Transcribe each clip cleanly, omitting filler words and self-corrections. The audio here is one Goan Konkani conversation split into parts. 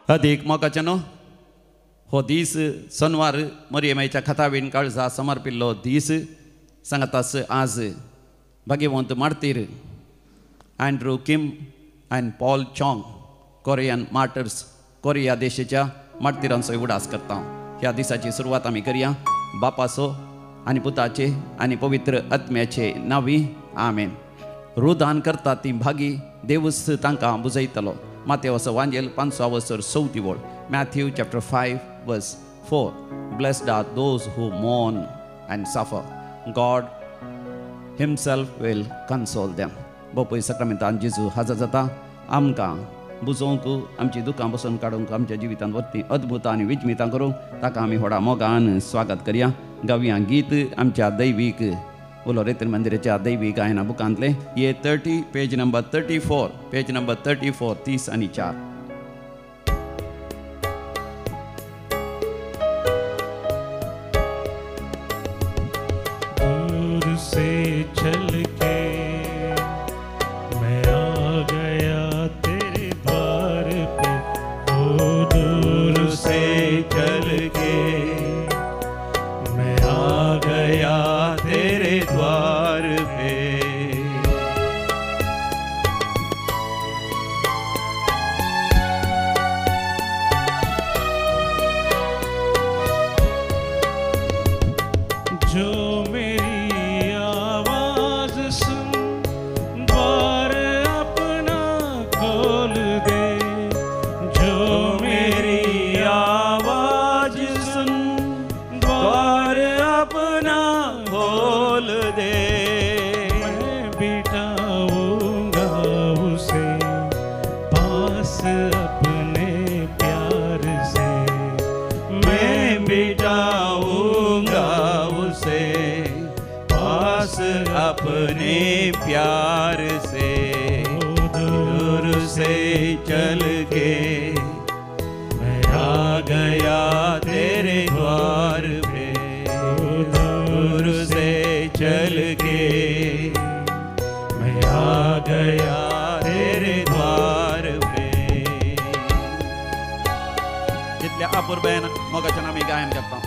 अदीक मोगाच्यानो हो दीस सनवार मरियमाईच्या खतावीन काळजा समर्पिल्लो दीस सांगातास आज भाग्यवंत मार्तीर Andrew Kim and Paul Chong Korean martyrs Korea देशाच्या मार्तीरांचो उडास करता. ह्या दिसाची सुरवात आमी करया बापाचो आनी पुताचे आनी पवित्र आत्म्याचे नांवी आमेन. रुदान करता ती भागी देवूच तांकां बुजयतलो. मातेवसो वांजेल 5 चवथी वळ. Matthew chapter 5 verse 4. Blessed are those who mourn and suffer, God himself will console them. बापूय सक्रामेंतान जेजू हाजर जाता आमकां बुजोवंक, आमची दुकां बसून काडूंक, आमच्या जिवितांत वरती अद्भुतां आनी विजमितां करूंक ताका आमी व्हडा मोगान स्वागत करया. गावया गीत आमच्या दैवीक उलो रेतन मंदिराच्या दैवी गायना बुकांतले ये 30 पेज नंबर 34, पेज नंबर 34, 30 आनी 4. दूर से चल के मैं आ गया तेरे द्वार पे, ओ दूर से चल के मैं आ गया तेरे द्वार पे। जो मेरी आवाज सुन द्वार अपना खोल दे, जो मेरी आवाज सुन द्वार अपना खोल दे, मैं बिठाऊंगा उसे पास अपने प्यार से, मैं बिठाऊंगा उसे पास अपने प्यार से। दूर से चल के मैं आ गया तेरे द्वार पे, दूर से चल के मैं आ गया तेरे द्वार पे। जितल्या अपुरबेन मोगाच्यान आमी गायन करता,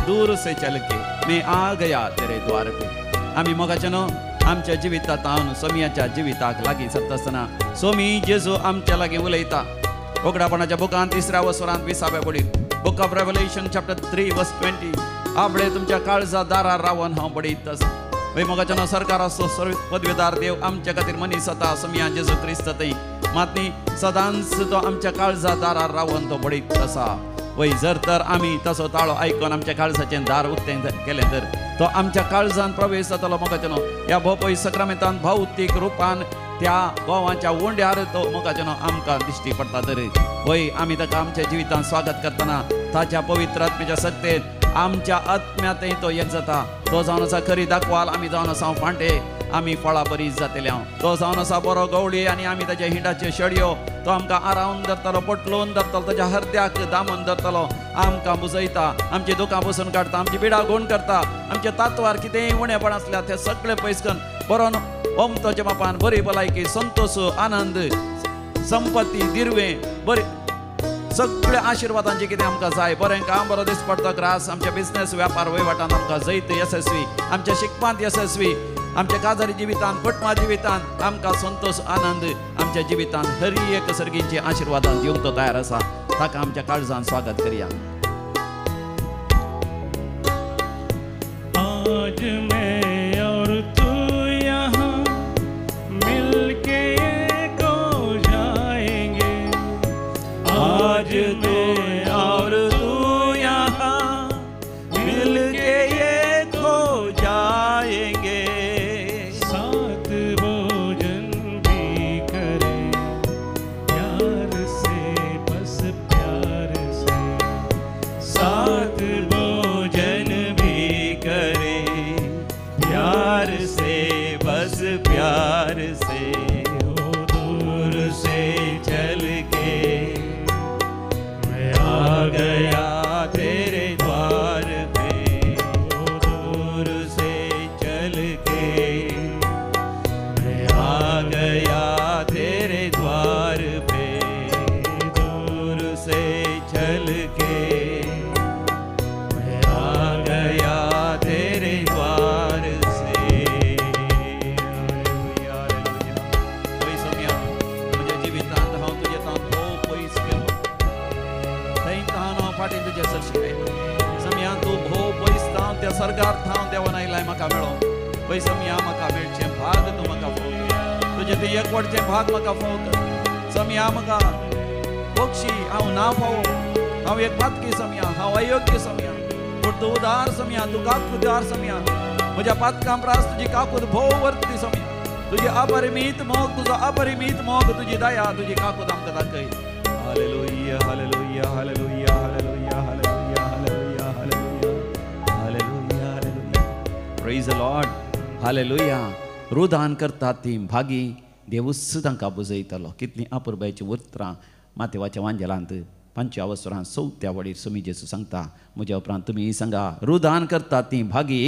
दूर से चल के मैं आ गया तेरे द्वार पे. आमी मोगाच्यानो आमच्या जिवितांत हांव सोमियाच्या जिविताक लागीं सरता आसतना सोमी जेजू आमच्या लागीं उलयता. उगडापणाच्या बुकांत 3 वसरांत 20व्या पडीर, book of Revelation chapter 3 verse 20, आपले तुमच्या काळजा दारार रावन हांव पडीत आसा. वय मोगाच्यानो सरकाराचो सर्व पदवीदार देव आमच्या खातीर मनीस जाता सोमिया जेजू क्रिस्त थंय मात न्ही सदांच तो आमच्या काळजा दारार रावन तो पडीत आसा. वय जर तर आमी तसो ताळो आयकून आमच्या काळजाचें दार उक्तें केलें तर तो आमच्या काळजान प्रवेश जातलो. मोगाच्यानो ह्या भोपय सक्रामेंतान भौतीक रुपान त्या गोवाच्या उंड्यार तो मोगाच्यानो आमकां दिश्टी पडटा तर वय आमी ताका आमच्या जिवितांत स्वागत करतना ताच्या पवित्र आत्म्याच्या सत्तेत आमच्या आत्म्यांतय तो एक जाता. तो जावन आसा खरी दाखवाल, आमी जावन आसा फांटे, आमी फळां बरी जातले. हांव तो जावन आसा बरो गवळी आनी आमी ताच्या हिंडाच्यो शेडयो. तो आमकां आरावन धरतलो, पोटलोवन धरतलो, ताच्या हरद्याक दामून धरतलो, आमकां बुजयता, आमची दुकां बसून काडटा, आमची बिडां गुण करता, आमच्या तात्वार कितेंय उणेपण आसल्यार ते सगळें पयस करून बरो ओमतोच्या बापान बरी भलायकी, संतोष, आनंद, संपत्ती, दिरवें, बरी सगळे आशिर्वादांचे कितें आमकां जाय. बरें काम बरो दीस पडटा ग्रास आमच्या बिजनेस व्यापार वहिवाटान आमकां जैत येसस्वी, आमच्या शिकपांत येसस्वी, आमच्या काजारी जिवितांत, कुटुंबा जिवितांत आमकां संतोष, आनंद, आमच्या जिवितांत हर एक सर्गींची आशिर्वादां दिवंक तो तयार आसा. ताका आमच्या काळजान स्वागत करया. आज मैं और तू यहाँ मिलके एक हो जाएंगे, आज मैं और तू यहाँ मिलके एक हो जाएंगे, साथ भोजन भी करें प्यार से, बस प्यार से, साथ भोजन भी करें प्यार सर्गार थावन देवान आयलाय म्हाका मेळो वय समिया म्हाका मेळचें भाग तूं म्हाका फोव कर तुजें तें एकवटचें भाग म्हाका फोव कर समिया म्हाका बक्षी हांव ना फावो हांव एक पातकी समिया हांव अयोग्य समिया पूण तूं उदार समिया तूं काकुदार समिया म्हज्या पातकां प्रास तुजी काकूद भोव वर्ती समिया तुजी अपरिमीत मोग तुजो अपरिमीत मोग तुजी दया तुजी काकूद आमकां दाखय. Hallelujah hallelujah hallelujah hallelujah hallelujah hallelujah hallelujah hallelujah hallelujah. Praise the Lord. Hallelujah. रुदान करतात ती भागी देवूच तांकां बुजयतलो. कितलीं अपुरबायचीं उतरां मातेवाच्या वांजेलांत 5व्या वसरां 4थ्या वडीर सुमी जेसू सांगता म्हज्या उपरांत तुमी सांगा रुदान करतात ती भागी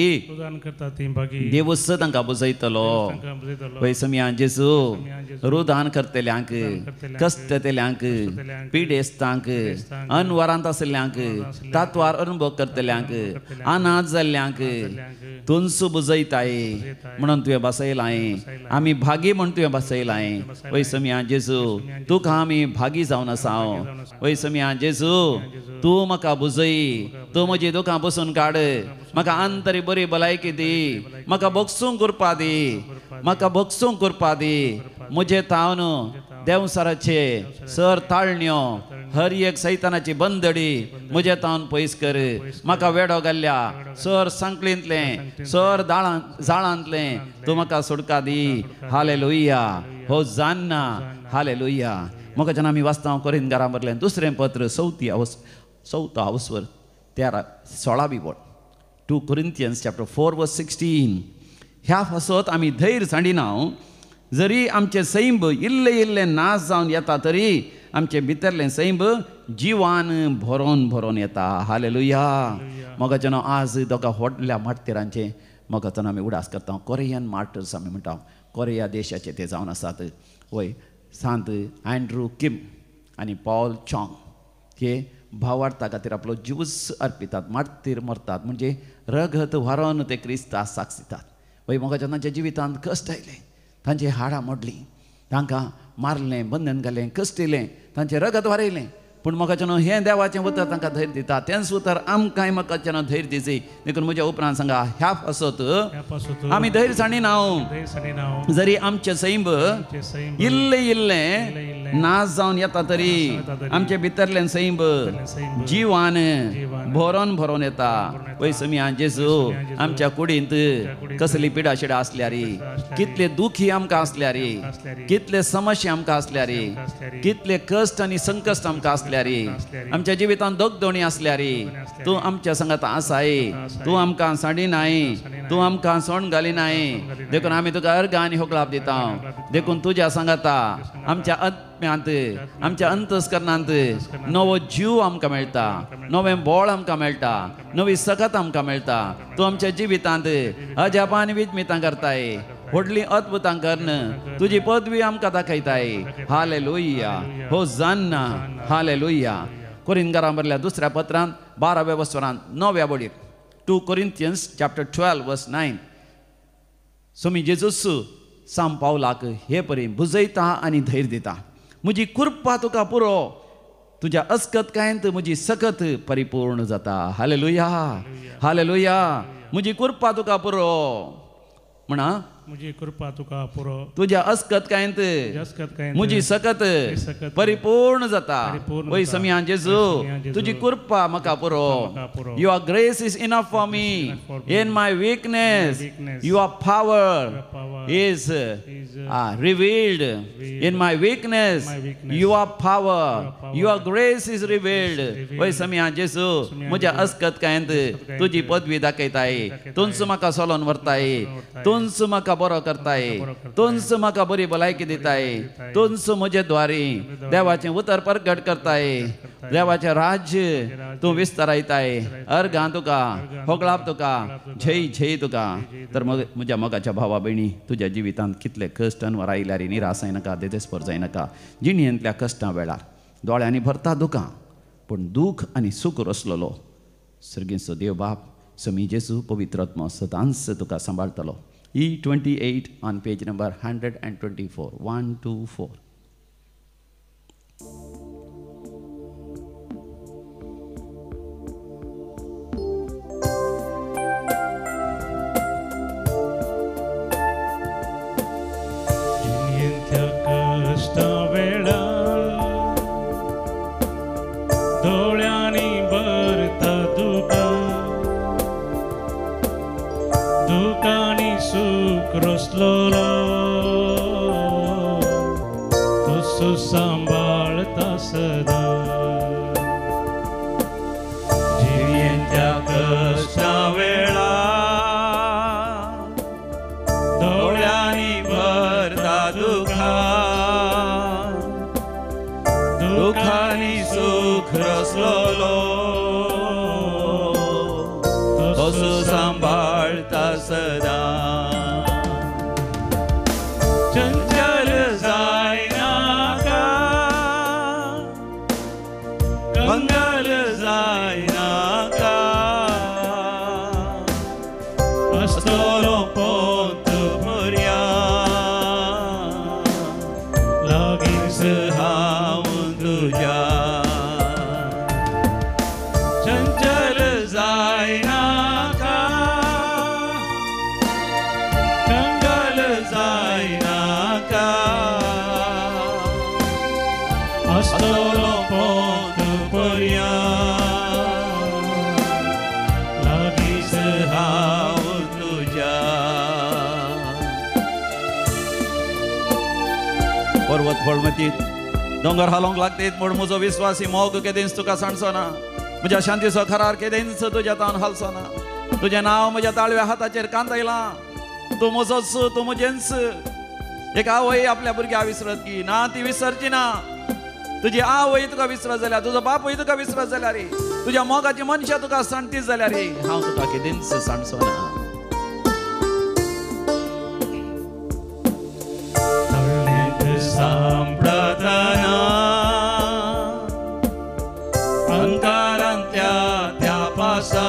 देवूच तांकां बुजयतलो. वय समिया जेसू रुदान करतल्यांक कश्टतेल्यांक पिडेस्तांक अनवरांत आशिल्ल्यांक तात्वार अनुभव करतल्यांक अनाथ जाल्ल्यांक तुंसू बुजयताय म्हणून तुवें बसयलां आमी भागी म्हूण तुवें बसयलां. वय समिया जेसू तुका आमी भागी जावन आसा. वय समिया जेसू तूं म्हाका बुजय तूं म्हजी दुकां बसून काड म्हाका आंतरी बरी भलायकी दी म्हाका बगसूंक करपा दी म्हाका बगसूंक करपा दी म्हजे तावन देंवसाराचे सर ताळण्यो हर एक सैतानाची बंदडी म्हजे तावन पयस कर म्हाका वेडो घाल्ल्या सर सांकळींतलें सर जाळांतलें तूं म्हाका सुटका दी. हालेलुया. हो जान्ना. हालेलुया. म्हाका जेन्ना आमी वाचता कोरिंद घरा भरलें दुसरें पत्र 4थो आवस्वर 16वी वळ 2 Corinthians chapter 4 verse 16. ह्या फसत आमी धैर्य सांडिना जरी आमचें सैंब इल्लें इल्लें नाश जावन येता तरी आमचें भितरलें सैंब जिवान भरोन भरोन येता. हालेलुया. मोगाचें आज दोगा व्हडल्या मार्टिरांचें मोगाचो आमी उडास करता. कोरियन मार्टर्स आमी म्हणटा कोरिया देशाचे ते जावन आसात. वय सांत अँड्रू किम आनी पॉल चॉंग हे भावार्था खातीर आपलो जिवूच अर्पितात मार्तीर मरतात म्हणजे रगत व्हारोवन ते क्रिस्ता साक्ष दितात. वय मोगाच्या तांच्या जिवितांत कश्ट आयले तांची हाडां मोडलीं तांकां मारलें बंधन घालें कश्टिलें तांचें रगत वारयलें पूण मोगाच्यानो हें देवाचें उतर तांकां धैर्य दिता तेंच उतर आमकांय मोगाच्यानो धैर्य दिजी. देखून म्हज्या उपरांत सांगा ह्या पासत आमी धैर्य सांडिना जरी आमचें सैंब इल्लें इल्लें नाश जावन येता तरी आमचे भितरलें सैंब जिवान भरोन भरोन येता. वय समिया जेजू आमच्या कुडींत कसली पिडा शिडा आसल्यार कितले दुखी आमकां आसल्यार कितले समस्या आमकां आसल्यार कितले कश्ट आनी संकश्ट आमकां आसल्यार आमच्या जिवितांत दगदोणी आसल्यार तूं आमच्या संगात आसाय तूं आमकां सांडिनाय तूं आमकां सोण घालिनाय. देखून आमी तुका अर्घ आनी होगळाप दिता. देखून तुज्या सांगाता आमच्या आत्म्यांत आमच्या अंतस्करणांत नवो जीव आमकां मेळटा नवें बळ आमकां मेळटा नवी सकत आमकां मेळटा. तूं आमच्या जिवितांत अजापां आनी विजमितां करताय व्हडलीं अद्भुतां करन तुजी पदवी आमकां दाखयताय. हालेलुया. हो जान्ना. हालेलुया. कोरिंदकारां बरल्या दुसऱ्या पत्रांत 12व्या वसरांत 9व्या वडीर 2 Corinthians chapter 12 verse 9 Swami Jesus साम पावलाक हे परी बुजयता आनी धैर्य दिता. म्हजी कृपा तुका पुरो तुज्या अस्कतकायेंत म्हजी सकत परिपूर्ण जाता. हालेलुया. हालेलुया. म्हजी कृपा तुका पुरो म्हणा म्हजी कृपा तुका पुरो तुज्या अस्कतकायेंत म्हजी सकत परिपूर्ण जाता. वय समिया जेजू तुजी कृपा म्हाका पुरो. Your grace is enough for me in my weakness your power is revealed in my weakness your power your grace is revealed. वय समिया जेजू म्हज्या अस्कतकायेंत तुजी पदवी दाखयताय तुंच म्हाका सोलोन व्हरताय तुंच म्हाका बरो करताय तुंच म्हाका बरी भलायकी दिताय तुंच म्हजे द्वारी देवाचें उतर प्रगट करताय देवाचें राज्य तूं विस्तारायताय. अर्घां तुका होगळाप तुका झय झय तुका. तर म्हज्या मोगाच्या भावा भयणी तुज्या जिवितांत कितले कश्ट अनवर आयल्यार निराश जायनाका देदेस्पर जायनाका. जिणेंतल्या कश्टां वेळार दोळ्यांनी भरता दुकां पूण दूख आनी सूख रसलेलो सर्गेचो देव बाप समी जेजू पवित्र आत्मो सदांच तुका सांबाळटलो. E28 on page number 124, 124. रसलोलो तसो सांबाळता सदा जियेंत्या कश्टा वेळा दोळ्यांनी भरता दुखा दुखांनी सुख रसलोलो तसो सांबाळता सदा चंचल जायनाका कंगाल जायनाका आसतलो पोंत पर्या लागींच हांव तुज्या चंचल जायनाका कंगाल जायनाका आसतलो पोंत पर्या लागींच हांव तुज्या. पर्वत फळमतीत दोंगर हालोवंक लागतीत म्हूण म्हजो विस्वासी मोग केदेंच तुका सांडचो ना. म्हज्या शांतीचो खरार केदेंच तुज्या तावन हालचो ना. तुजें नांव म्हज्या ताळव्या हाताचेर कांदयलां. तूं म्हजोच, तूं म्हजेंच. एक आवय आपल्या भुरग्या विसरत की ना, ती विसरची ना. तुजी आवय तुका विसरत जाल्यार, तुजो बापूय तुका विसरत जाल्यार, तुज्या मोगाची मनशां तुका सांडतीत जाल्यार हांव तुका केदेंच सांडचो ना. सांपडतना अंकारांत्या त्या पासा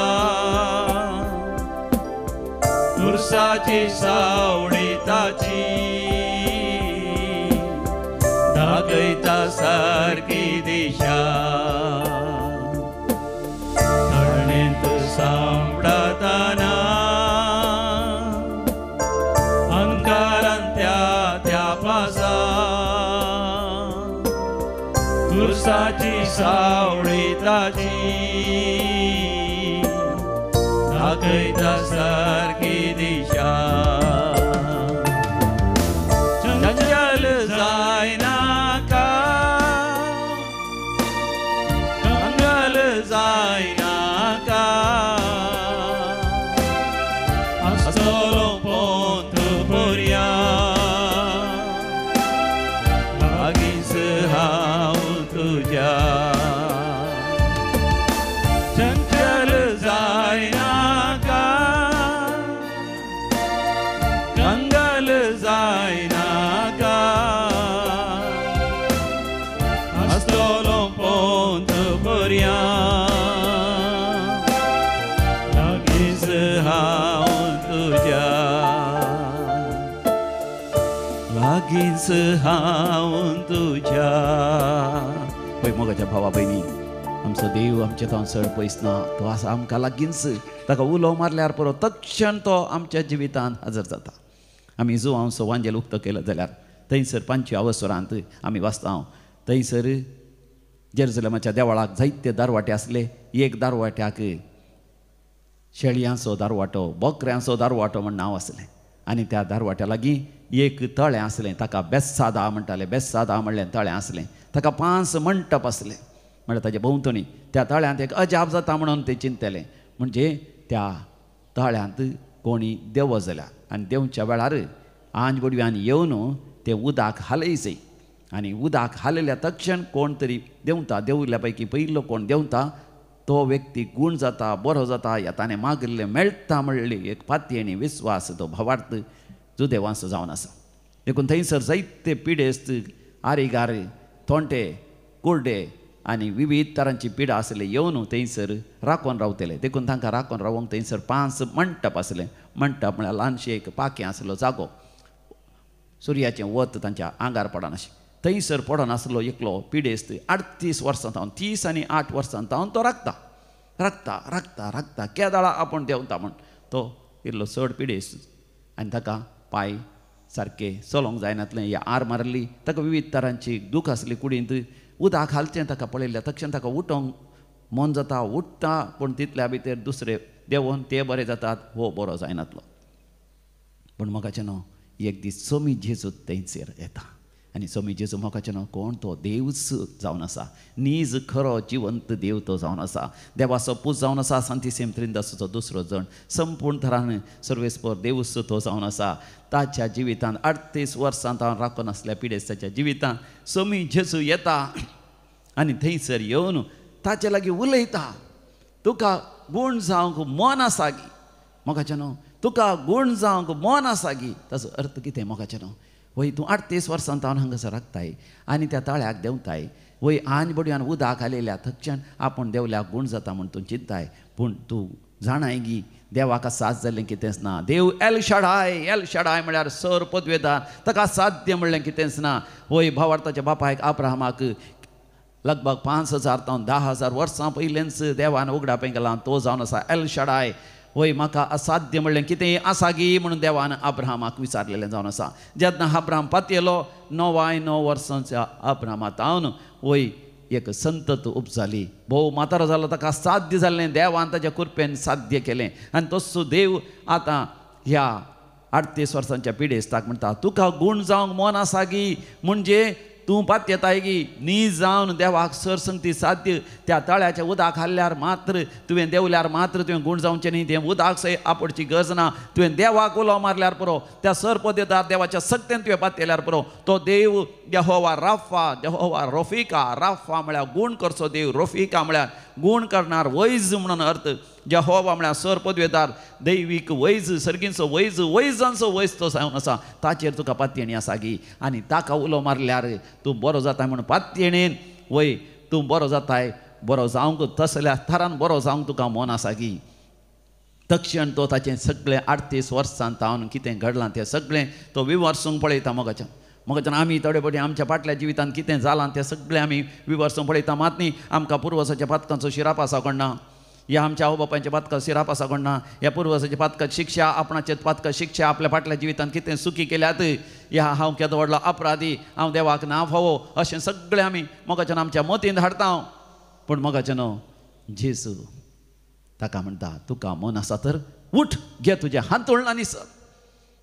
तुरसाची सावळी ताची दाखयता सारकी दिशा तळणेंत सांपडतना अंकारांत्या त्या पासा तुरसाची सावळी ताची दाखयता सारकी दिशा चंचल जायनाका कंगाल जायनाका आसतलो पोंत पर्या लागींच हांव तुज्या चंचल जायनाका कंगाल जायनाका आसतलो पोंत पर्या लागींच हांव तुज्या लागींच हांव तुज्या. पळय मोगाच्या भावा भयणी, आमचो देव आमच्या तावन चड पयस ना. तो आसा आमकां लागींच. ताका उलो मारल्यार पुरो तक्षण तो आमच्या जिवितांत हजर जाता. आमी जुवांचो वांजेल उक्तो केलो जाल्यार थंयसर पांचव्या अवसरांत आमी वाचता. थंयसर जेरुजलेमाच्या देवळाक जायते दारवाटे आसले. एक दारवाट्याक शेळयांचो दारवाटो, बोकऱ्यांचो दारवाटो म्हण नांव आसलें. आनी त्या दारवाट्या लागीं एक तळें आसलें. ताका बेस्सादा म्हणटाले. बेस्सादा म्हणलें तळें आसलें. ताका 5 मंटप आसले. म्हणल्यार ताजे भोंवतणी त्या तळ्यांत एक अजाप जाता म्हणून ते चिंतले. म्हणजे त्या तळ्यांत कोणी देव जाल्या आनी देंवच्या वेळार आंज बुडव्यान येवन ते उदक हालयचें आनी उदक हालयल्या तक्षण कोण तरी देंवता. देंवल्या पैकी पयलो कोण देंवता तो व्यक्ती गूण जाता, बरो जाता, या ताणें मागिल्लें मेळटा म्हणली एक पातयेणी विस्वास तो भावार्थ जुदेवांचो जावन आसा. देखून थंयसर जायते पिडेस्त, आरीगार, तोंटे, कुर्डे आनी विविध तरांची पिडा आसले येवन थंयसर राखून रावतले. देखून तांकां राखून रावंक थंयसर 5 मंटप आसले. मंटप म्हळ्यार ल्हानशें एक पाखें आसलो जागो. सुर्याचें वत तांच्या आंगार पडनाशें. थंयसर पडनासलो एकलो पिडेस्त 38 वर्सां तावन, 30 आनी 8 वर्सां तावन तो राखता राखता राखता राखता केदाळा आपूण देंवता म्हण तो इल्लो चड पिडेस्त आनी ताका पांय सारके चलोवंक जायनातलें. या आर मारली ताका विविध तरांची दूख आसली कुडींत. उदक घालचें ताका पळयलें तक्षण ताका उठोवंक मन जाता, उठ्ठा, पूण तितल्या भितर दुसरे देंवोन ते बरे जातात, हो बरो जायनातलो. पूण मोगाचें न्हू एक दीस सोमी जेजू थंयचेर येता आनी सोमी जेजू मोगाचें न्हू कोण तो देवच जावन आसा, नीज खरो जिवंत देव तो जावन आसा, देवाचो पूत जावन आसा, सांतिसेम त्रिंदासाचो दुसरो जण, संपूर्ण थरान सर्वेस्पर देवच तो जावन आसा. ताच्या जिवितांत 38 वर्सां हांव राखून आसल्या पिडेस्ताच्या जिवितांत सोमी जेजू येता आनी थंयसर येवन ताचे लागीं उलयता, तुका गूण जावंक मन आसा गी? मोगाचें न्हू तुका गूण जावंक मन आसा गी? ताचो अर्थ कितें मोगाचें न्हू? वय तूं 38 वर्सां तावन हांगासर राखताय आनी त्या तळ्याक देंवताय, वय आनी बडयान उदक आयलेल्या थकच्यान आपूण देवल्याक गूण जाता म्हूण तूं चिंताय, पूण तूं जाणाय गी देवाक साथ जाल्लें कितेंच ना. देव एल शाडाय, एल शाडाय म्हळ्यार सर पदवेदार, ताका साध्य म्हणलें कितेंच ना. वय भावार्थाच्या बापायक अब्राहमाक लगभग 5000 तावन 10,000 वर्सां पयलेंच देवान उगडापें केलां, तो जावन आसा एल शाडाय. वय म्हाका असाध्य म्हणलें कितें आसा गी म्हणून देवान अब्राहमाक विचारलेलें जावन आसा. जेन्ना अब्राहम पातयेलो 99 वर्सांच्या अब्राहमा तावन वय एक संतत उपजाली, भोव म्हातारो जालो, ताका साध्य जाल्लें देवान ताच्या कृपेन साध्य केलें. आनी तसो देव आतां ह्या 38 वर्सांच्या पिडेस्ताक म्हणटा, तुका गूण जावंक मन आसा गी? म्हणजे तूं पातयेताय गी नीज जावन देवाक सरसंगती साध्य, त्या तळ्याच्या उदक हाडल्यार मात्र तुवें देंवल्यार मात्र तुवें गूण जावचें न्ही, तें उदक सय आपोडची गरज ना, तुवें देवाक उलो मारल्यार पुरो, त्या सरपदेदार देवाच्या सक्तेन तुवें पातयेल्यार पुरो. तो देव यहोवा राफा, यहोवा रोफिका, राफा म्हळ्यार गूण करचो देव, रोफिका म्हळ्यार गूण करणार वैज म्हणून अर्थ, यहोवा म्हळ्यार सर पदवेदार दैवीक वैज, सर्गींचो वैज, वैजांचो वैज तो जावन आसा, ताचेर तुका पातयेणी आसा गी? आनी ताका उलो मारल्यार तूं बरो जाताय म्हणून पातयेणेन वय तूं बरो जाताय, बरो जावंक तसल्या थरान बरो जावंक तुका मन आसा गी? तक्षण तो ताचें सगळें 38 वर्सां तावन कितें घडलां तें सगळें तो विवर्सूंक पळयता. मोगाच्यान मोगाच्यान आमी थोडे फावटी आमच्या फाटल्या जिवितांत कितें जालां तें सगळें आमी विवर्सूंक पळयता. मात न्ही आमकां पुर्वजाच्या पातकांचो शिराप आसा कोण ना, ह्या आमच्या आवय बापायच्या पातकां शिराप आसा कोण ना, ह्या पुर्वजाच्या पातकां शिक्षा, आपणाचे पातकां शिक्षा, आपल्या फाटल्या जिवितांत कितें सुखी केल्यात, ह्या हांव केदो व्हडलो अपराधी, हांव देवाक ना फावो, अशें सगळें आमी मोगाच्यान आमच्या मतींत हाडटा. पूण मोगाच्यान जेजू ताका म्हणटा, तुका मन आसा तर उठ, घे तुजें हांतुळण आनी सर.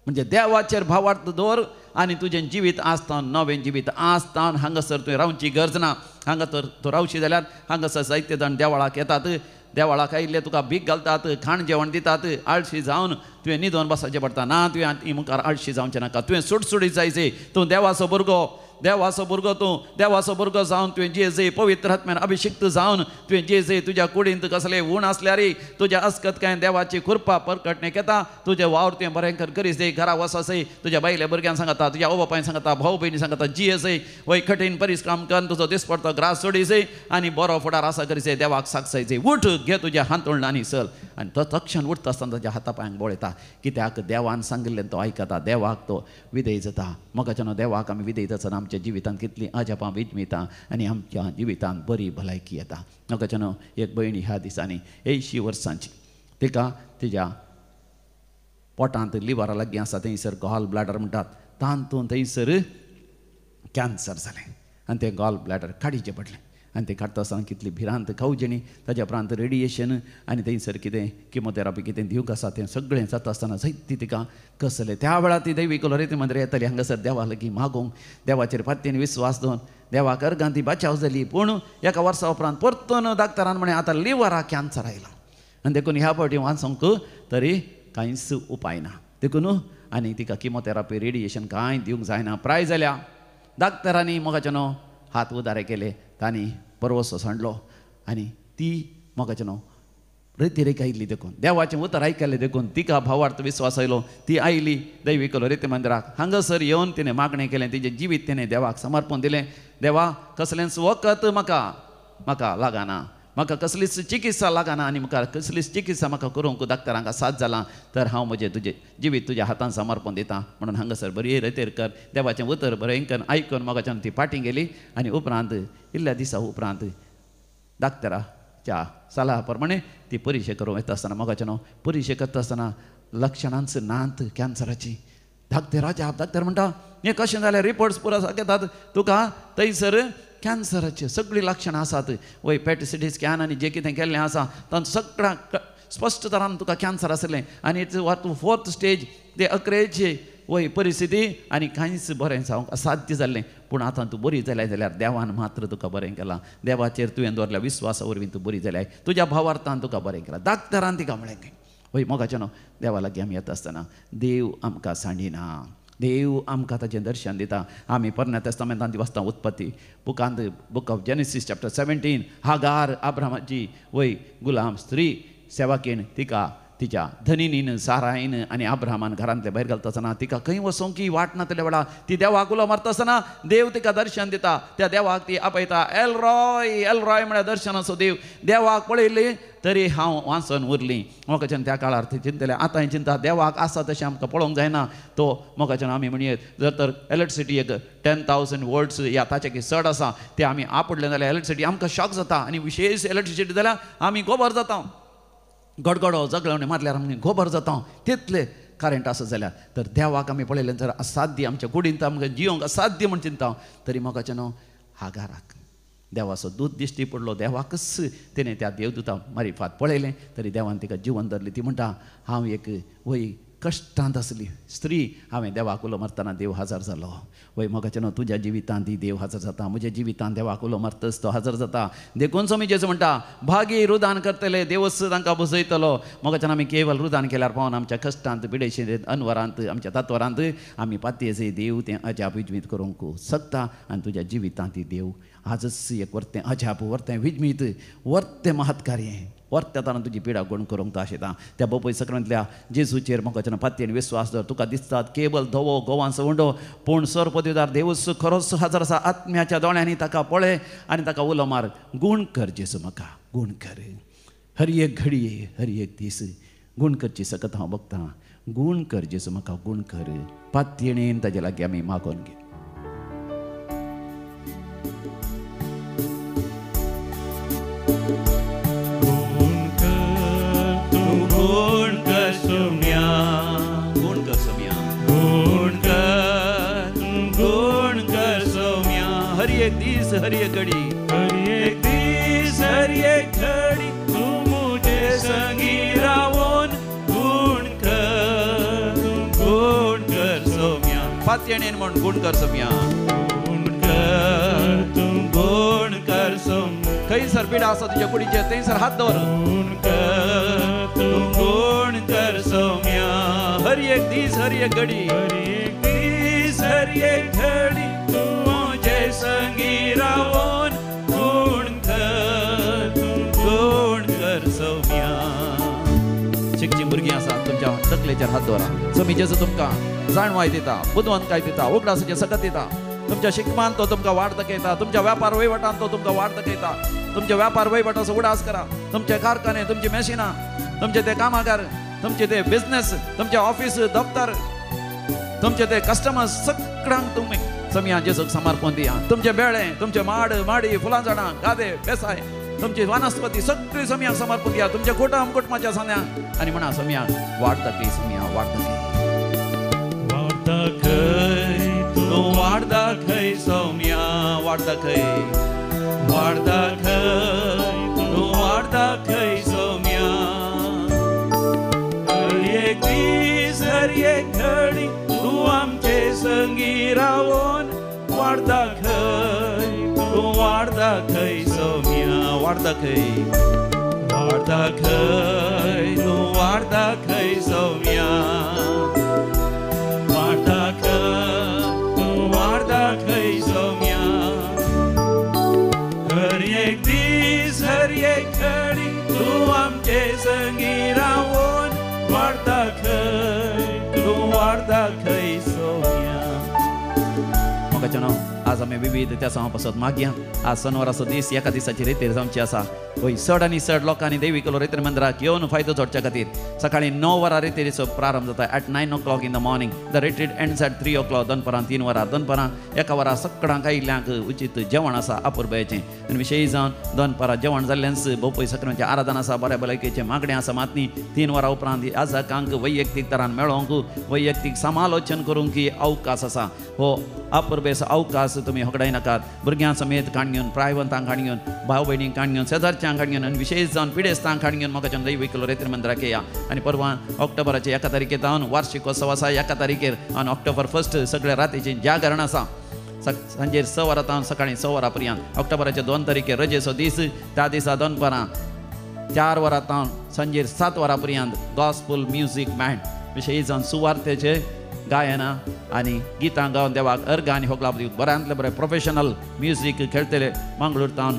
म्हणजे देवाचेर भावार्थ दवर आनी तुजें जिवीत आसता नवें जिवीत आसता. हांगासर तुवें रावची गरज ना, हांगा तर तूं रावशी जाल्यार हांगासर जायते जाण देवळाक येतात, देवळाक आयिल्ले तुका भीक घालतात, खाण जेवण दितात, आळशी जावन तुवें न्हिदोन बसाचें पडटा. ना तुवें मुखार आळशी जावचें नाका, तुवें सुटसुटीत जायचे, तूं देवाचो भुरगो, देवाचो भुरगो, तूं देवाचो भुरगो जावन तुवें जे जे पवित्र आत्म्यान अभिषिक्त जावन तुवें जे जे तुज्या कुडींत कसले ऊण आसल्यारय तुज्या अस्कत कांय देवाची कृपा परकटणेक येता, तुजें वावर तुवें बरें करीस, घरा वचसय, तुज्या बायल्या भुरग्यांक सांगता, तुज्या आवय बापायन सांगता, भाव भयणी सांगता, जियेसय वय कठीण परिश्रम करून तुजो दिसपडतो ग्रास सोडीसय आनी बरो फुडार आसा करीसय, देवाक साक्षायचय, उठ घे तुज्या हांतुळण आनी चल. आनी तो तक्षण उठता आसतना ताच्या हाता पांयांक बळ येता, कित्याक देवान सांगिल्लें तो आयकता, देवाक तो विधेय जाता. मोगाच्यान देवाक आमी विधेय जाता, आमच्या जिवितांत कितलीं अजापां विजमिता आनी आमच्या जिवितांत बरी भलायकी येता. मोगाच्यान एक भयणी ह्या दिसांनी 80 वर्सांची, तिका तिज्या पोटांत लिवरा लागीं आसा थंयसर गॉल ब्लॅडर म्हणटात, तातूंत थंयसर कॅन्सर जालें आनी तें गॉल ब्लॅडर काडीचें पडलें. आनी तें काडटा आसतना कितली भिरांत खावजेणी, ताज्या उपरांत रेडिएशन आनी थंयसर कितें किमोथेरापी कितें दिवंक आसा तें सगळें जाता आसतना जायती तिका कसलें. त्या वेळार ती दैवी लोरेती मंदिर येताली हांगासर देवा लागीं मागूंक, देवाचेर फातीन विस्वास दवरून देवाक अर्गान ती बचाव जाली. पूण एका वर्सा उपरांत परतून डाक्टरान म्हणलें आतां लिवराक कॅन्सर आयला आनी देखून ह्या फावटी वाचोंक तरी कांयच उपाय ना, देखून आनी तिका किमोथेरापी रेडिएशन कांय दिवंक जायना. प्राय जाल्या डाक्टरांनी मोगाच्यान हात उदारे केले, तांणी परवसो सांडलो आनी ती मोगाच्यान रेती आयली. देखून देवाचें उतर आयकलें, देखून तिका भावार्थ विस्वास आयलो, ती आयली दैवी लोरेती मंदिराक. हांगासर येवन तिणें मागणें केलें, तिजें जिवीत तिणें देवाक समर्पण दिलें. देवा कसलेंच वखद म्हाका म्हाका लागना, म्हाका कसलीच चिकित्सा लागना आनी म्हाका कसलीच चिकित्सा म्हाका करूंक डाक्टरांक साथ जालां तर हांव म्हजें तुजें जिवीत तुज्या हातान समर्पण दिता म्हणून हांगासर बरी रेतेर कर देवाचें उतर बरें कर आयकून म्हाकाच्यान ती फाटीं गेली. आनी उपरांत इल्ल्या दिसा उपरांत डाक्टराच्या सलाह प्रमाणे ती परिशे करूंक येता आसतना म्हाकाच्यान परिशे करता आसतना लक्षणांच नात कॅन्सराची. धाकटे राजा डाक्टर म्हणटा हें कशें जालें, रिपोर्ट्स पुरो दाखयतात तुका थंयसर कॅन्सराचे सगळीं लक्षणां आसात, वय पेट सिटी स्कॅन आनी जें कितें केल्लें आसा तांचो सगळ्या स्पश्ट तरान तुका कॅन्सर आसलें आनी it's fourth stage ते अकरेची वय परिस्थिती आनी कांयच बरें जावंक असाध्य जाल्लें. पूण आतां तूं बरी जाल्याय जाल्यार देवान मात्र तुका बरें केलां. देवाचेर तुवें दवरल्या विस्वासा वरवीं तूं बरी जाल्याय. तुज्या भावार्थान तुका बरें केलां. डाक्टरान तिका म्हळें हय मोगाचें न्हू देवा लागीं आमी येता आसतना देव आमकां सांडिना. देव आमकां ताचें दर्शन दिता. आमी पोरण्या तेस्तामेंतांत वाचता उत्पत्ती बुकांत book of Genesis chapter 17 Hagar आब्रामाची वय गुलाम स्त्री सेवाकीण तिका तिच्या धनिनीन सारायन आनी आब्रामान घरांतले भायर घालता आसतना तिका खंय वचोंक की वाट नातल्या वेळा ती देवाक उलो मारता आसतना देव तिका दर्शन दिता. त्या देवाक ती आपयता एल रॉय एल रॉय म्हळ्यार दर्शनाचो देव. देवाक पळयली तरी हांव वाचून उरली. मोगाच्यान त्या काळार ती चिंतले. आतांय चिंता देवाक आसा तशें आमकां पळोवंक जायना. तो मोगाच्यान आमी म्हणयेत जर तर इलेक्ट्रिसिटी एक 10,000 वोल्ट्स या ताचे चड आसा ते आमी आपडले जाल्यार इलेक्ट्रिसिटी आमकां शॉक जाता आनी विशेश इलेक्ट्रिसिटी जाल्यार आमी गोबर जाता. गडगडो जगळवणे मारल्यार आमी गोबर जाता. तितले करंट आसत जाल्यार तर देवाक आमी पळयलें जर असाध्य आमच्या कुडींत आमकां जियोंक असाध्य म्हूण चिंता तरी मोगाचें न्हू हागाराक देवाचो दूत दिश्टी पडलो. देवाकच तिणें त्या देवदूता मारिफात पळयलें तरी देवान तिका जिवन धरली. ती म्हणटा हांव एक वय कश्टांत आसली स्त्री हांवें देवाक उलो मारतना देव हजर जालो. वय मोगाचें न्हू तुज्या जिवितांत ती देव हजर जाता. म्हज्या जिवितांत देवाक उलो मारतच तो हजर जाता. देखून स्वामी जेजू म्हणटा भागी रुदान करतले देवच तांकां बसयतलो. मोगाच्यान आमी केवल रुदान केल्यार पावन आमच्या कश्टांत पिडेशींत अनवरांत आमच्या तत्वरांत आमी पातयेचे देव तें अजाप विजमीत करूंक शकता. आनी तुज्या जिवितांत ती देव आजच एक वर्तें अजाप वर्तें विजमीत वर्तें महत्कार्य वर्त्या ताणें तुजी पिडा गुण करूंक तो आशिता. त्या बोपय सक्रमेंतल्या जेजूचेर मोगाच्यान पातयेन विस्वास दवर. तुका दिसतात केवल धवो गोवांचो उंडो पूण सरपदवीदार देवच खरोच हजर आसा. आत्म्याच्या दोळ्यांनी ताका पळय आनी ताका उलो मार गुण कर जेजू म्हाका गुण कर. हर एक घडये हर एक दीस गुण करची सकत हांव बघतां. गुण कर जेजू म्हाका गुण कर. पातयेन ताजे लागीं आमी मागोवन घे. हर एक दीस हर एक घड़ी हर एक दीस हर एक घड़ी तू मुझे संगी रावोन गुण कर सोम्या. पातयेन म्हण गुण कर सोम्या. गुण कर तू गुण कर सोम्या. खंयसर पिडा आसा तुज्या कुडीचेर थंयसर हात दवर. गुण कर तू गुण कर सोम्या. हर एक दीस हर एक घडी हर एक दीस हर एक घडी संगी रावोन गुण कर तू गुण कर सोम्या. शिकची भुरगीं आसा तुमच्या तकलेचेर हात दवरा. स्वामी जेजू तुमकां जाणवाय दिता, बुदवंतकाय दिता, उगडासाचें सकत दिता. तुमच्या शिकमान तो तुमकां वाड दाखयता. तुमच्या व्यापार वहिवटान तो तुमकां वाड दाखयता. तुमच्या व्यापार वहिवटाचो उडास करा. तुमचे कारखाने, तुमची मॅशिनां, तुमचे ते कामागार, तुमचे ते बिजनेस, तुमचे ऑफिस दफ्तर, तुमचे ते कस्टमर्स सगळ्यांक तुमी समिया जेजूक समर्पण दिया. तुमचे बेळे, तुमचे माड माडी, फुलां झाडां, गादे, बेसाय, तुमची वनस्पती सगळी समियाक समर्पण दिया. तुमच्या कुटुंब कुटुंबाच्या सांद्यांक आनी म्हणा समिया वाड दाखय समिया वाड दाखय. वाड दाखय तूं वाड दाखय सौम्या. वाड दाखय वाड दाखय तूं वाड दाखय सौम्या. हर एक दीस हर एक घडी तूं आमचे संगी रावोन वाड दाखय तूं वाड दाखय सौम्या. वाड दाखय वाड दाखय तूं वाड दाखय सौम्या. वाड दाखय तूं वाड दाखय सौम्या. हर एक दीस हर एक घडी तूं आमचे संगी रावोन वाड दाखय तूं वाड दाखय सौम्या. मोगाचें न्हू आज आमी विविध त्या सांवा पासत मागया. आज सनवाराचो दीस एका दिसाची रेतीर जावची आसा. वय चड आनी चड लोकांनी देवी केलो रेतीर मंदिराक येवन फायदो जोडच्या खातीर सकाळी 9 वरां रेतीरीचो प्रारंभ जाता. At 9 o'clock in the morning the retreat ends at 3 o'clock. दनपरां 3 वरां दनपरां 1 वरां सगळ्यांक आयिल्ल्यांक उचीत जेवण आसा अपुरबायेचें. आनी विशेश जावन दनपरां जेवण जाल्ल्यानच बोपय सक्रमाचें आराधन आसा, बऱ्या भलायकेचें मागणें आसा. मातनी 3 वरां उपरांत आजाकांक वैयक्तीक तरान मेळोवंक वैयक्तीक समालोचन करूंक अवकाश आसा. हो अपुरबेचो अवकाश तुमी होगडाय नाकात. भुरग्यां समेत काण घेवन, प्रायवंतांक काण घेवन, भाव भयणींक काण घेवन, शेजारच्यांक जाणट्यांक हाडून घेवन आनी विशेश जावन पिडेस्तांक हाडून घेवन मोगाच्यान दैविकलो रेतीर मंदिराक येया. आनी परवां ऑक्टोबराचे 1 तारखेर जावन वार्षिकोत्सव आसा 1 तारखेर आनी ऑक्टोबर 1 सगळे रातीचें जागरण आसा सांजेर 6 वरां तावन सकाळीं 6 वरां पर्यंत. ऑक्टोबराचे 2 तारखेर रजेचो दीस, त्या दिसा दनपारां 4 वरां तावन सांजेर 7 वरां पर्यंत गॉस्पल म्युजीक बँड विशेश जावन सुवार्तेचे गायनां आनी गितां गावन देवाक अर्घ आनी होगळाप बऱ्यांतले बरें प्रोफेशनल म्युजीक खेळटले मंगळूर तावन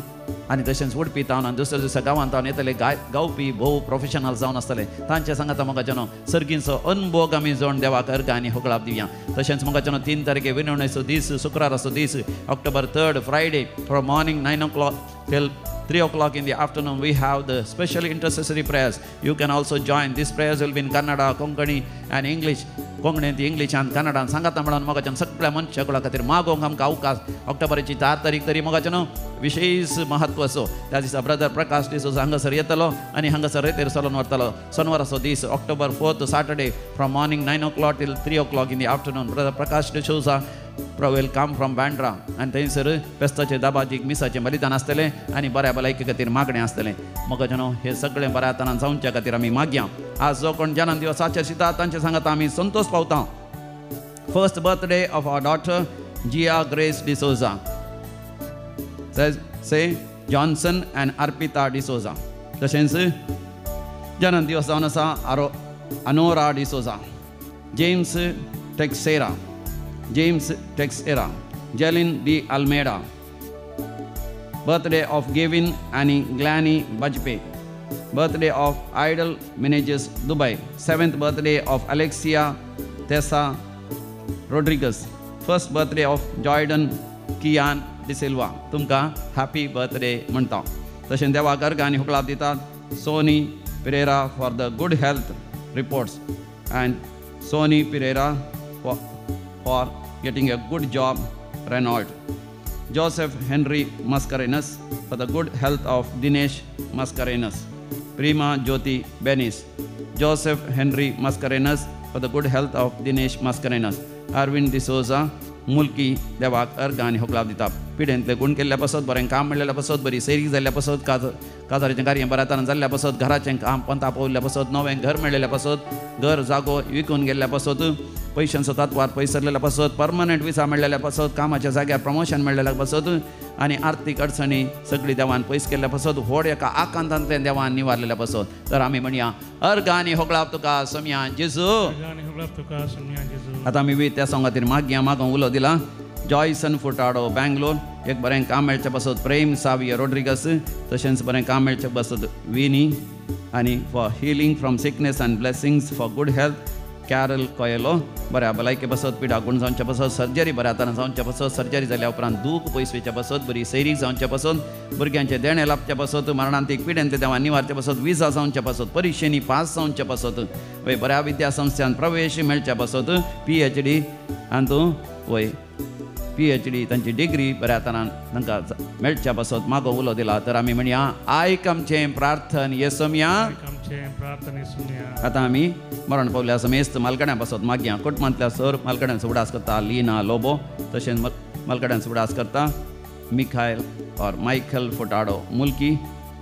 आनी तशेंच उडपी तावन आनी दुसऱ्या दुसऱ्या गांवांत तावन येतले गावपी भोव प्रोफेशनल जावन आसतले. तांचे सांगाता मोगाच्यानो सर्गींचो अनभोग आमी जोड देवाक अर्घ आनी होगळाप दिवया. तशेंच मोगाच्यानो 3 तारखे विनवणेचो दीस, शुक्राराचो दीस, October 3 Friday from morning 9 o'clock till 3 o'clock in the afternoon we have the special intercessory prayers. You can also join. These prayers will be in Kannada, Konkani and English. कोंकणींत, इंग्लिशान, कन्नडान सांगाता म्हणून मोगाच्यान सगळ्या मनशाकुळा खातीर मागोवंक आमकां अवकाश. ऑक्टोबराची 4 तारीख तरी मोगाच्यान विशेश महत्वाचो. त्या दिसा ब्रदर प्रकाश डिसोजा हांगासर येतलो आनी हांगासर रेतेर चलोवन व्हरतलो. सोनवाराचो दीस October 4 Saturday from morning 9 o'clock till 3 o'clock in the afternoon brother Prakash D'Souza will come from Bandra आनी थंयसर फेस्ताचे दाबाजीक मिसाचें बलिदान आसतलें आनी बऱ्या भलायके खातीर मागणें आसतलें. मोगाच्यानो हे सगळें बऱ्या तरान जावच्या खातीर आमी मागया. आज जो कोण जन्म दिवस आचरिता तांचे सांगाता आमी संतोष पावता. First birthday of our daughter Jiya Grace D'Souza, Se Johnson and Arpita D'Souza. तशेंच जन्म दिवस जावन आसा Anora D'Souza, James Teixeira, James Teixeira, Jelin D Almeida. Birthday of Gavin आनी Glani Bajpe. Birthday of Idol Menezes Dubai. 7th birthday of Alexia Tessa Rodrigues. First birthday of Jordan Kian D'Silva. तुमकां हॅपी बर्थडे म्हणटा. तशें देवाक अर्घ आनी हुकलाप दितात Sony Pereira for the good health reports and Sony Pereira for getting a good job, Renault. Joseph Henry Mascarenhas for the good health of Dinesh Mascarenhas. Prima Jyoti Benis. Joseph Henry Mascarenhas for the good health of Dinesh Mascarenhas. Arvind D'Souza Mulki देवाक अर्घ आनी होगळाप दिता. पिडेंतले गुण केल्ल्या पासत, बरें काम मेळ्ळेल्या पासत, बरी सैरीक जाल्ल्या पासत, काजाराचें कार्य बऱ्या तरान जाल्ल्या पासत, घराचें काम पंता पावल्ल्या पासत, नवें घर मेळ्ळेल्या पासत, घर जागो विकून गेल्ल्या पासत, पयशांचो तातवार पयसरलेल्या पासत, परमनंट विसा मेळ्ळेल्या पासत, कामाच्या जाग्यार प्रमोशन मेळ्ळेल्या पासत आनी आर्थीक अडचणी सगळी देवान पयस केल्ल्या पासत, व्हड एका आकांतांतल्यान देवान निवारलेल्या पासत. तर आमी म्हणया अर्घ आनी होगळाप तुका सोमया जेजू. आतां आमी वी त्या सोंगा खातीर मागया मागोवंक उलो दिला. जॉयसन फुटाडो बेंगलोर एक बरें काम मेळचें पासत प्रेम साविय रोड्रिगस, तशेंच बरें काम मेळचें पासत विनी आनी for healing from sickness and blessings for good health Carol Coelho. बऱ्या भलायके पासत, पिडा गुण जावच्या पासत, सर्जरी बऱ्या तरान जावच्या पासत, सर्जरी जाल्या उपरांत दूख पयस वयच्या पासत, बरी सैरीक जावच्या पासत, भुरग्यांचें देणें लाभच्या पासत, मरणांतीक पिडेंतले देवान निवारच्या पासत, विजा जावच्या पासत, परिक्षेनी पास जावच्या पासत, वय बऱ्या विद्या संस्थान प्रवेश मेळच्या पासत, PhD आनी वय PhD तांची डिग्री बऱ्या तरान तांकां मेळच्या पासत मागो उलो दिला. तर आमी म्हणया आयक आमचें प्रार्थन येसोमया. आतां आमी मरण पावल्या समेस्त मालकड्यां पासत मागया. कुटुंबांतल्या सर मालकड्यांचो उडास करता लिना लोबो, तशेंच मालकड्यांचो उडास करता Mikhail or Michael Furtado Mulki.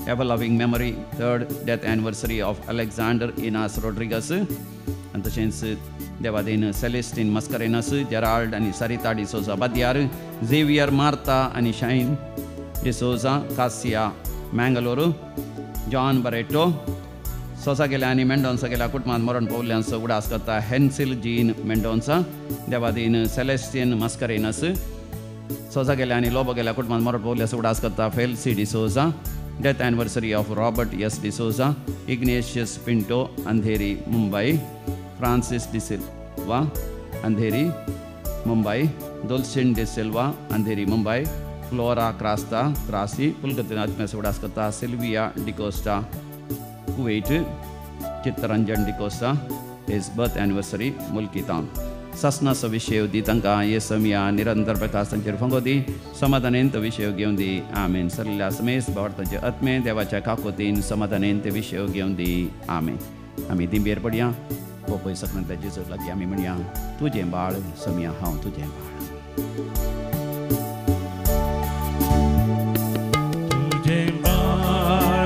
Ever loving memory 3rd death anniversary of Alexander Inas Rodrigues. आनी तशेंच देवादीन सेलेस्टीन मस्करेनस, जेराल्ड आनी सरिता डिसोजा बादयार, झेवियर मार्ता आनी शाइन डिसोजा, कासिया मँगलोरू, जॉन बरेटो सोसा गेल्या आनी मेंडोन्सा गेल्या कुटुंबांत मरण पावल्यांचो उडास करता हेन्सिल जीन मेंडोन्सा. देवादीन सेलेस्टीन मस्करेनस सोसा गेल्या आनी लोबो गेल्या कुटुंबांत मरण पावल्यांचो उडास करता Felcy D'Souza. Death anniversary of Robert S D'Souza, Ignatius Pinto Andheri Mumbai, Francis D'Silva Andheri Mumbai, Dolcin D'Silva Andheri Mumbai, Flora Crasta Krasi पुलकतीन आत्म्याचो उडास करता Sylvia D'Costa Kuwait, Chittaranjan D'Costa his birth anniversary Mulki town. सासनाचो विशय दी तांकां येसमया निरंतर प्रकाश तांचेर फंगो दी, समाधानेन तो विशय घेवन दी. आमेन. सल्ल्या समेस्त भावार्थांचे आत्मे देवाच्या काकोतीन समाधानेन ते विशय घेवन दी. आमेन. आमी दिंबेर पडया. पोपय सकनांतल्या जेजूक लागीं आमी म्हणया तुजें बाळ समया हांव तुजें बाळ. तुजें बाळ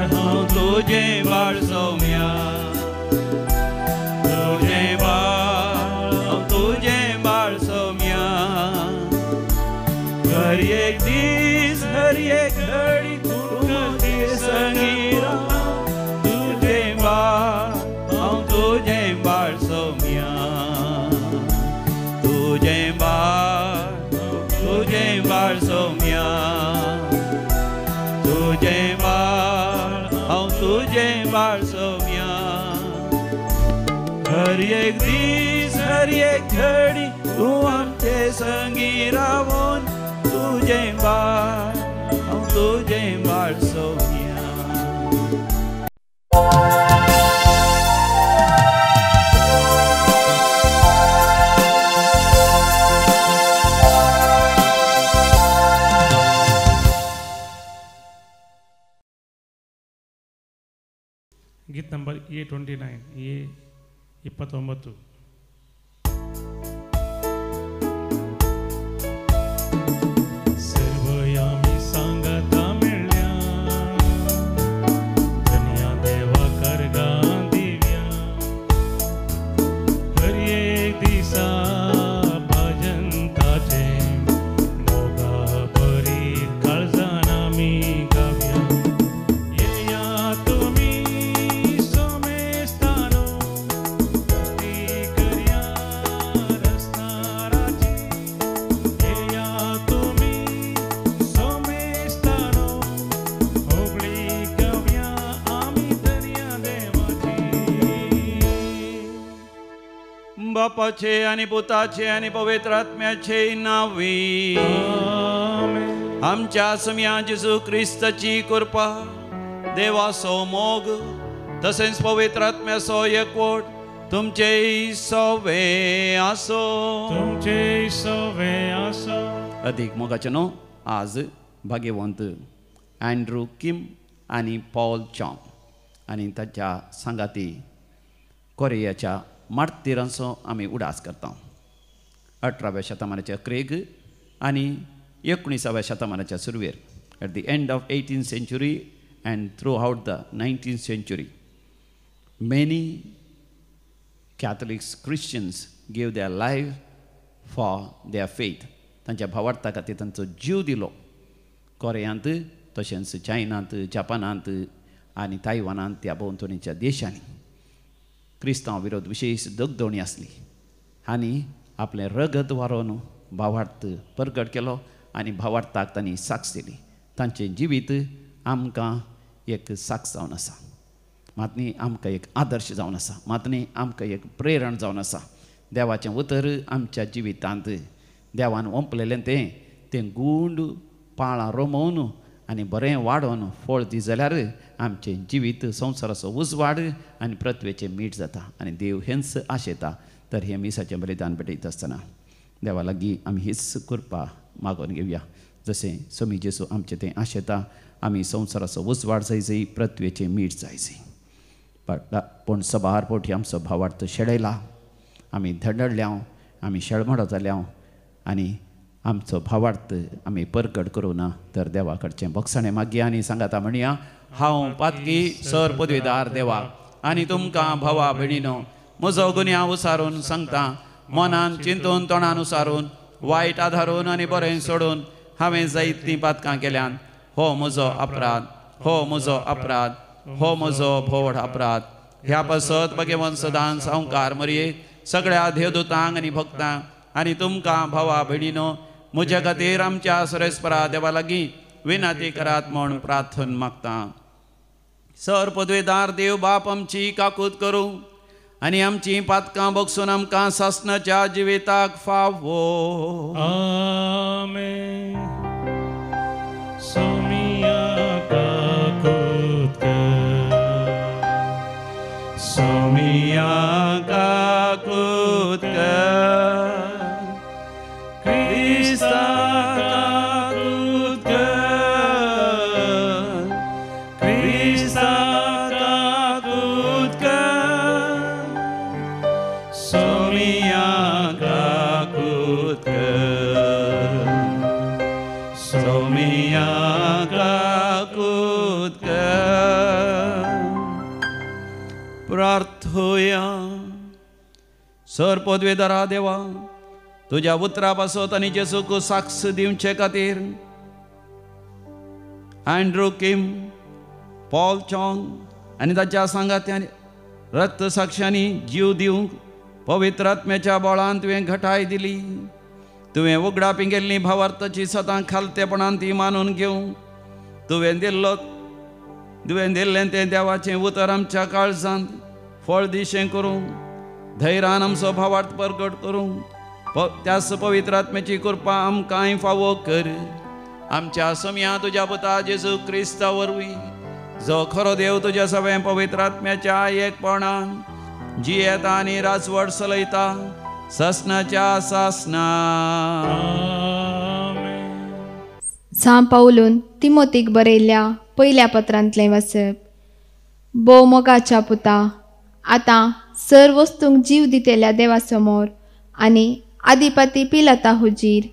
तुजें बाळ हांव तुजें बाळ सोम्या। हर एक दीस हर एक घडी तूं आमचे संगी रावून तुजें बाळ हांव तुजें बाळ सोम्या। गीत नंबर A29 A29. सर्वयामी सांगता मेळ्ळ्या धन्या देवा करगा दिव्या हर एक दिसा भजन ताचे मोगा बरी काळजान आमी गावया। येया तुमी बापाचे आनी पुताचे आनी पवित्र आत्म्याचे नांवी आमच्या सम्या जेजू क्रिस्ताची कृपा देवाचो मोग तसेंच पवित्र आत्म्याचो एकवट तुमचे सवे आसो तुमचे सवे आसो। अधिक मोगाचे न्हू आज भाग्यवंत अँड्रू किम आनी पॉल चॉंग आनी ताच्या सांगाती कोरियाच्या मार्तिरांचो आमी उडास करता। 18व्या शतमानाच्या अखेरेक आनी 19व्या शतमानाच्या सुरवेर at the end of 18th century and throughout the 19th century many Catholics Christians give their life for their faith. तांच्या भावार्था खातीर तांचो जीव दिलो कोरियांत तशेंच चायनांत जपानांत आनी तायवानांत त्या भोंवतणीच्या देशांनी क्रिस्तांव विरोध विशेष दगदवणी आसली आनी आपलें रगत वारोवन भावार्थ परगट केलो आनी भावार्थाक तांणी साक्ष दिली। तांचें जिवीत आमकां एक साक्ष जावन आसा, मात न्ही आमकां एक आदर्श जावन आसा, मात न्ही आमकां एक प्रेरण जावन आसा। देवाचें उतर आमच्या जिवितांत देवान ओंपलेलें तें तें गुंड पाळां रोमोवन आनी बरें वाडोवन फळ दी जाल्यार आमचें जिवीत संवसाराचो उजवाड आनी पृथ्वेचें मीठ जाता आनी देव हेंच आशेता। तर हें मिसाचें बलिदान भेटयता आसतना देवा लागीं आमी हीच कृपा मागोवन घेवया जशें स्वामी जेजू आमचें तें आशेता आमी संवसाराचो उजवाड जाय जाय पृथ्वेचें मीठ जाय जाय। पूण सबार फावटी आमचो भावार्थ शेळयला, आमी धडधडल्या, आमी शेळमडो जाल्या आनी आमचो भावार्थ आमी परगट करूं ना। तर देवा कडचें भोगसाणें मागया आनी सांगाता म्हणया, हांव पातकी सर पदवीदार देवा आनी तुमकां भावा भयणीनो म्हजो गुन्यांव उसारून सांगता, मनान चिंतून तोंडान उसारून वायट आधारून आनी बरें सोडून हांवें जायतीं पातकां केल्यान। हो म्हजो अपराध, हो म्हजो अपराध, हो म्हजो भोवड अपराध। ह्या पासत भगवंत सदां सावकार मरये सगळ्या देवदूतांक आनी भक्तांक आनी तुमकां भावा भयणीनो म्हज्या खातीर आमच्या सुरेस्परा देवा लागीं विनंती करात म्हूण प्रार्थन मागता। सर पदवेदार देव बाप आमची काकूत करूं आनी आमची पातकां बगसून आमकां सासणाच्या जिविताक फावो। आमेन। सोमिया काकूत कर, सोमिया काकूत कर, क्रिस्ता काकूत कर, क्रिस्ता काकूत कर, सोमिया काकूत कर, सोमिया काकूत कर। प्रार्थोया। सर पदवेदारा देवा, तुज्या उतरा पासत आनी जेजूक साक्ष दिवचे खातीर अँड्रू किम, पॉल चॉंग आनी ताच्या सांगात्यांनी रक्त साक्षांनी जीव दिवंक पवित्र आत्म्याच्या बळान तुवें घटाय दिली। तुवें उगडा पिंगेल्ली भावार्थाची सदां खालतेपणान ती मानून घेवंक तुवें दिल्लें तें देवाचें उतर आमच्या काळजांत फळ दिशें करूं, धैर्यान आमचो भावार्थ प्रगट करूं, त्याच पवित्र आत्म्याची कृपा आमकांय फावो कर। आमच्या सम्या तुज्या पुता जेजू क्रिस्ता वरवीं, जो खरो देव तुज्या सगळ्या पवित्र आत्म्याच्या एकपणान जियेता आनी राजवट चलयता ससनाच्या सासना। सां पावलून तिमोतीक बरयल्ल्या पयल्या पत्रांतलें वाचप। भोव मोगाच्या पुता, आतां सर वस्तूंक जीव दितेल्या देवा समोर आनी आदिपती पिलाता हुजीर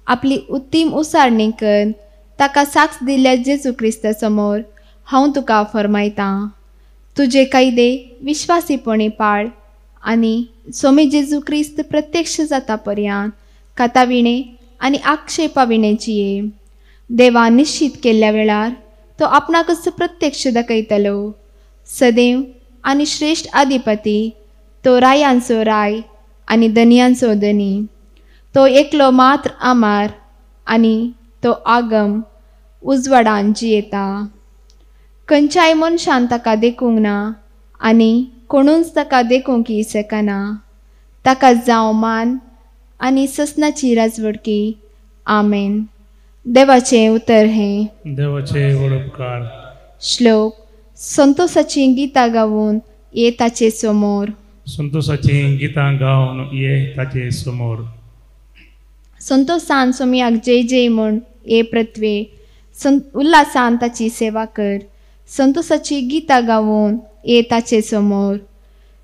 आपली उत्तीम उसारणी कर ताका साक्ष दिल्ल्या जेजू क्रिस्ता समोर हांव तुका फरमायतां, तुजे कायदे विश्वासीपणी पाळ आनी स्वामी जेजू क्रिस्त प्रत्यक्ष जाता पर्यंत काताविणे आनी आक्षेपाविणे जिये। देवा निश्चित केल्ल्या वेळार तो आपणाकच प्रत्यक्ष दाखयतलो। सदैव आनी श्रेश्ठ आधिपती तो रायांचो राय आनी दनयांचो दनी, तो एकलो मात्र आमार आनी तो आगम उजवाडान जियेता। खंयच्याय मनशान ताका देखूंक ना आनी कोणूच ताका देखूंक शकना। ताका जावं मान आनी ससनाची राजवडकी। आमेन। देवाचें उतर हें। देवाचे उपकार। श्लोक संतोषाची गीतां गावन ये ताचे समोर। संतोषाची गीतां गावन ये ताचे समोर। संतोषान सोमयाक जय जय म्हूण ये पृथ्वे, उल्हासान ताची सेवा कर। संतोषाची गीतां गावन ये ताचे समोर।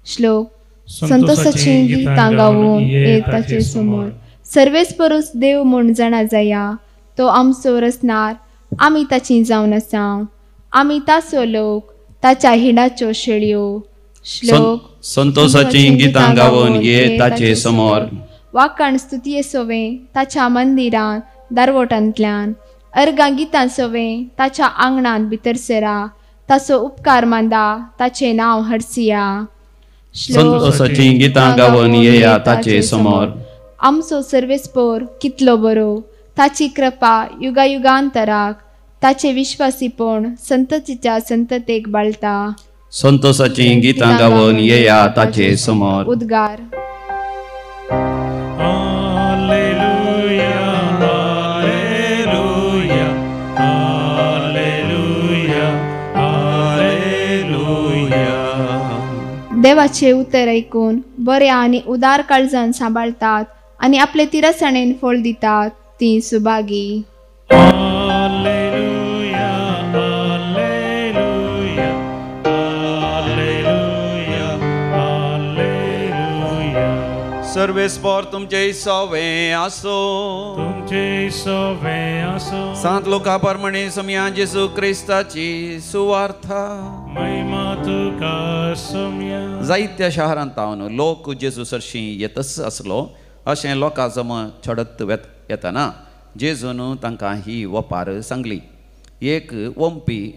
श्लोक संतोषाची गीतां गावन ये ताचे समोर। सर्वेस्परूच देव म्हूण जाणा जाया, तो आमचो रचणार, आमी ताची जावन आसा, आमी ताचो लोक, ताच्या हिंडाच्यो शेळयो। श्लोक संतोषाची गीतां गावन ये ताचे समोर। वाकाण स्तुतीये सोवे ताच्या मंदिरांत दारवटांतल्यान, अर्गां गितां सोवे ताच्या आंगणांत भितर सरा, ताचो उपकार मांदा, ताचें नांव हरसिया। संतोषाची गीतां गावन येया ताचे समोर। आमचो सर्वेस्पोर कितलो बरो, ताची कृपा युगायुगांतराक, ताचे विश्वासीपण संततीच्या संततेक बाळता। संतोषाची गीतां गावन येया ताचे समोर। उद्गार। Hallelujah hallelujah hallelujah hallelujah. देवाचे उतर ऐकून बऱ्या आनी उदार काळजान सांबाळतात आनी आपले तिरसणेन फळ दितात ती सुभागी। Hallelujah hallelujah hallelujah hallelujah. सर्वेस्पोर तुमचे सवे आसो, तुमचे सवे आसो। सांत लोका परमणे सम्या जेजू क्रिस्ताची सुवार्था। महिमा तुका सम्या। जायत्या शहरांत तावन लोक जेजू सरशी येतच आसलो। अशें लोकां जमा चडत येतना जेजून तांकां ही वपार सांगली। एक वंपी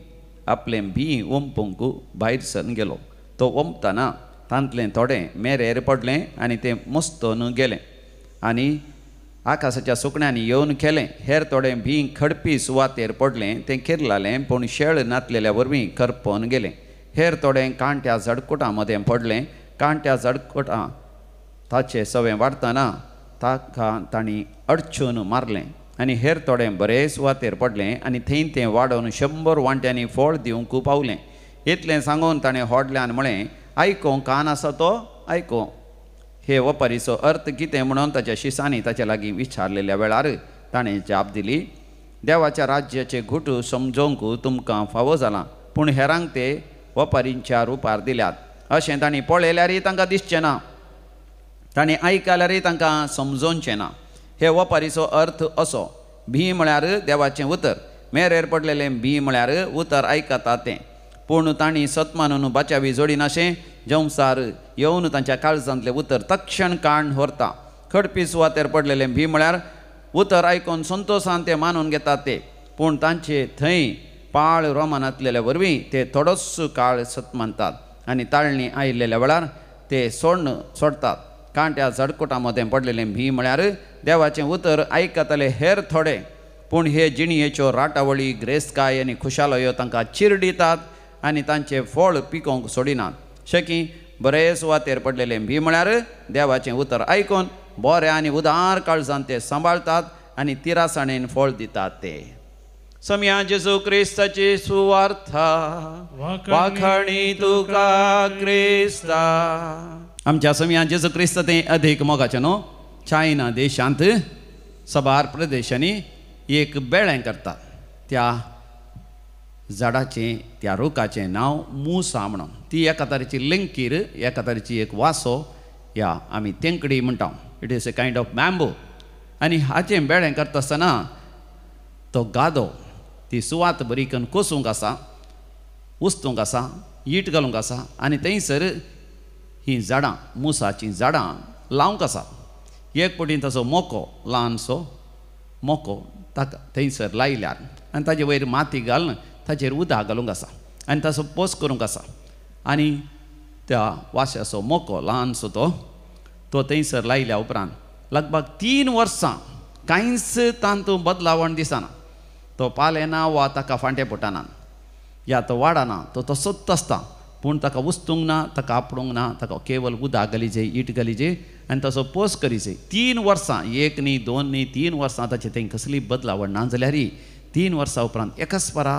आपलें बी वंपूंक भायर सरून गेलो। तो वंपतना तांतलें थोडें मेरेर पडलें आनी तें मस्तून गेलें आनी आकाशाच्या सुकण्यांनी येवन खेलें। हेर थोडें भी खडपी सुवातेर पडलें, तें किरलालें पूण शेळ नातलेल्या वरवीं करपोन गेलें। हेर थोडें कांट्या झडकुटां मदें पडलें। कांट्या झडकुटां ताचे सवें वाडटना ताका तांणी अडचून मारलें आनी हेर थोडें बरे सुवातेर पडलें आनी थंय तें वाडोवन 100 वांट्यांनी फळ दिवंक पावलें। इतलें सांगून ताणें होडल्यान म्हळें, आयकोंक कान आसा तो आयको। हे वपारीचो अर्थ कितें म्हणून ताच्या शिसांनी ताच्या लागीं विचारलेल्या वेळार ताणें जाप दिली, देवाच्या राज्याचे घुट समजोवंक तुमकां फावो जालां, पूण हेरांक ते वपारींच्या रुपार दिल्यात। अशें तांणी पळयल्यारय तांकां दिसचें ना, तांणी आयकल्यारय तांकां समजोवचें ना। हे वपारीचो अर्थ असो, भी म्हळ्यार देवाचें उतर, मेरेर पडलेलें भी म्हळ्यार उतर आयकता तें, पूण तांणी सत मानून बाचावी जोडिनाशें जंवसार येवन तांच्या काळजांतलें उतर तक्षण काण व्हरता। खडपी सुवातेर पडलेलें भी म्हळ्यार उतर आयकून संतोशान ते मानून घेतात ते, पूण तांचे थंय पाळ रोमानांतलेल्या वरवीं ते थोडोच काळ सत मानतात आनी ताळणी आयिल्ल्या वेळार ते सोडण सोडतात। कांट्या झडकुटां मदें पडलेलें भी म्हळ्यार देवाचें उतर आयकतले हेर थोडे, पूण हे जिणयेच्यो राटावळी ग्रेस्तकाय आनी खुशालयो तांकां चिरडितात आनी तांचें फळ पिकोवंक सोडिनात. शकी बरे सुवातेर पडलेलें बी म्हळ्यार देवाचें उतर आयकून बऱ्या आनी उदार काळजान ते सांबाळतात आनी तिरासाणेन फळ दितात ते. सम्या जेजू क्रिस्ताची सुवार्था. वाखाणी तुका क्रिस्ता. आमच्या सम्या जेजू क्रिस्त ते अधीक मोगाचें न्हू. चायना देशांत सबार प्रदेशांनी एक बेळें करतात. त्या झाडाचें त्या रुखाचें नांव मुसा म्हणून. ती एका तरेची लिंकीर, एका तरेची एक वासो या आमी तेंकडी म्हणटा. It is a kind of bamboo. आनी हाचें बेळें करता आसतना तो गादो ती सुवात बरी करून कोसूंक आसा, उस्तूंक आसा, ईट घालूंक आसा आनी थंयसर हीं झाडां मुसाचीं झाडां लावंक आसा. एक पटी ताचो मोको ल्हानसो मोको ताका थंयसर लायल्यार आनी ताजे वयर माती घालून ताचेर उदक घालूंक आसा आनी ताचो पोस करूंक आसा. आनी त्या वाश्याचो मोको ल्हानसो तो थंयसर लायल्या उपरांत लगभग 3 वर्सां कांयच तातूंत बदलावण दिसना. तो पालेना वा ताका फांटे पोटाना या तो वाडना, तो तसोच आसता. पूण ताका उस्तूंक ना, ताका आपडूंक ना, ताका केवल उदक घालीजे, ईट घालीजे आनी ताचो पोस करीजे. 3 वर्सां, 1 न्ही 2 न्ही 3 वर्सां ताचे थंय कसली बदलावण ना जाल्यार 3 वर्सां उपरांत एकाच परा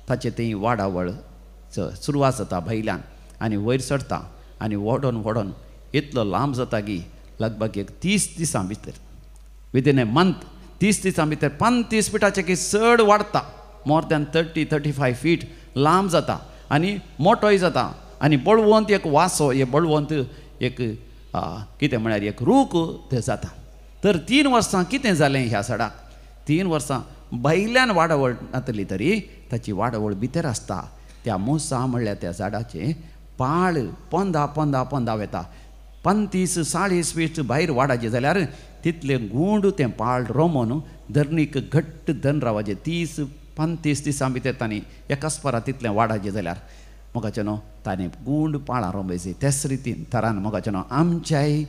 ताचे थंय वाडावळ सुरवात जाता भायल्यान आनी वयर चडटा आनी वडोन वडोन इतलो लांब जाता की लगभग एक 30 दिसां भितर, विदीन ए मंथ 30 दिसां भितर 35 फिटाचे की चड वाडटा. मोर दॅन 30-35 फीट लांब जाता आनी मोटोय जाता आनी बळवंत एक वासो, एक बळवंत एक कितें म्हळ्यार एक रूख ते जाता. तर 3 वर्सां कितें जालें ह्या झाडाक? 3 वर्सां भायल्यान वाडावळ नातली तरी ताची वाडावळ भितर आसता. त्या मुसा म्हणल्यार त्या झाडाचें पाळ पोंदा पोंदा पोंदा वता. 35-40 फीट भायर वाडाचें जाल्यार तितलें गुंड तें पाळ रोमोन धरणीक घट्ट धन रावाचें. 30-35 दिसां भितर तांणी एकाच परा तितलें वाडाचें जाल्यार मोगाचें न्हू ताणें गुंड पाळां रोमयचीं. तेच रितीन तरान मोगाचें न्हू आमच्याय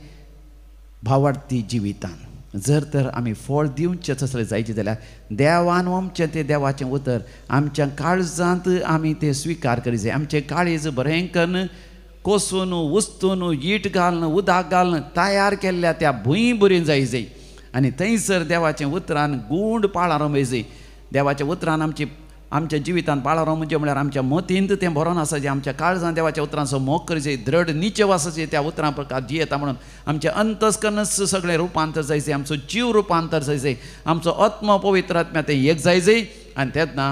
भावार्थी जिवितान जर तर आमी फळ दिवचें तसलें जायचें जाल्यार देवान आमचें तें देवाचें उतर आमच्या काळजांत आमी तें स्विकार करी जाय. आमचें काळीज बरें करून कोसून उस्तून ईट घालून उदक घालून तयार केल्ल्या त्या भूंय बरीन जाय जाय आनी थंयसर देवाचें उतरान गूंड पाळां रोमय जाय. देवाच्या उतरान आमची आमच्या जिवितान पाळां रोमचें म्हळ्यार आमच्या मतींत तें भरोन आसा जें आमच्या काळजान देवाच्या उतरांचो मोग करचे, दृढ निचेव आसा त्या उतरां प्रकार जियेता म्हणून आमचें अंतस्करणच सगळें रुपांतर जायचें, आमचो जीव रुपांतर जायचें, आमचो आत्मो पवित्र आत्म्या तें एक जायचें आनी तेन्ना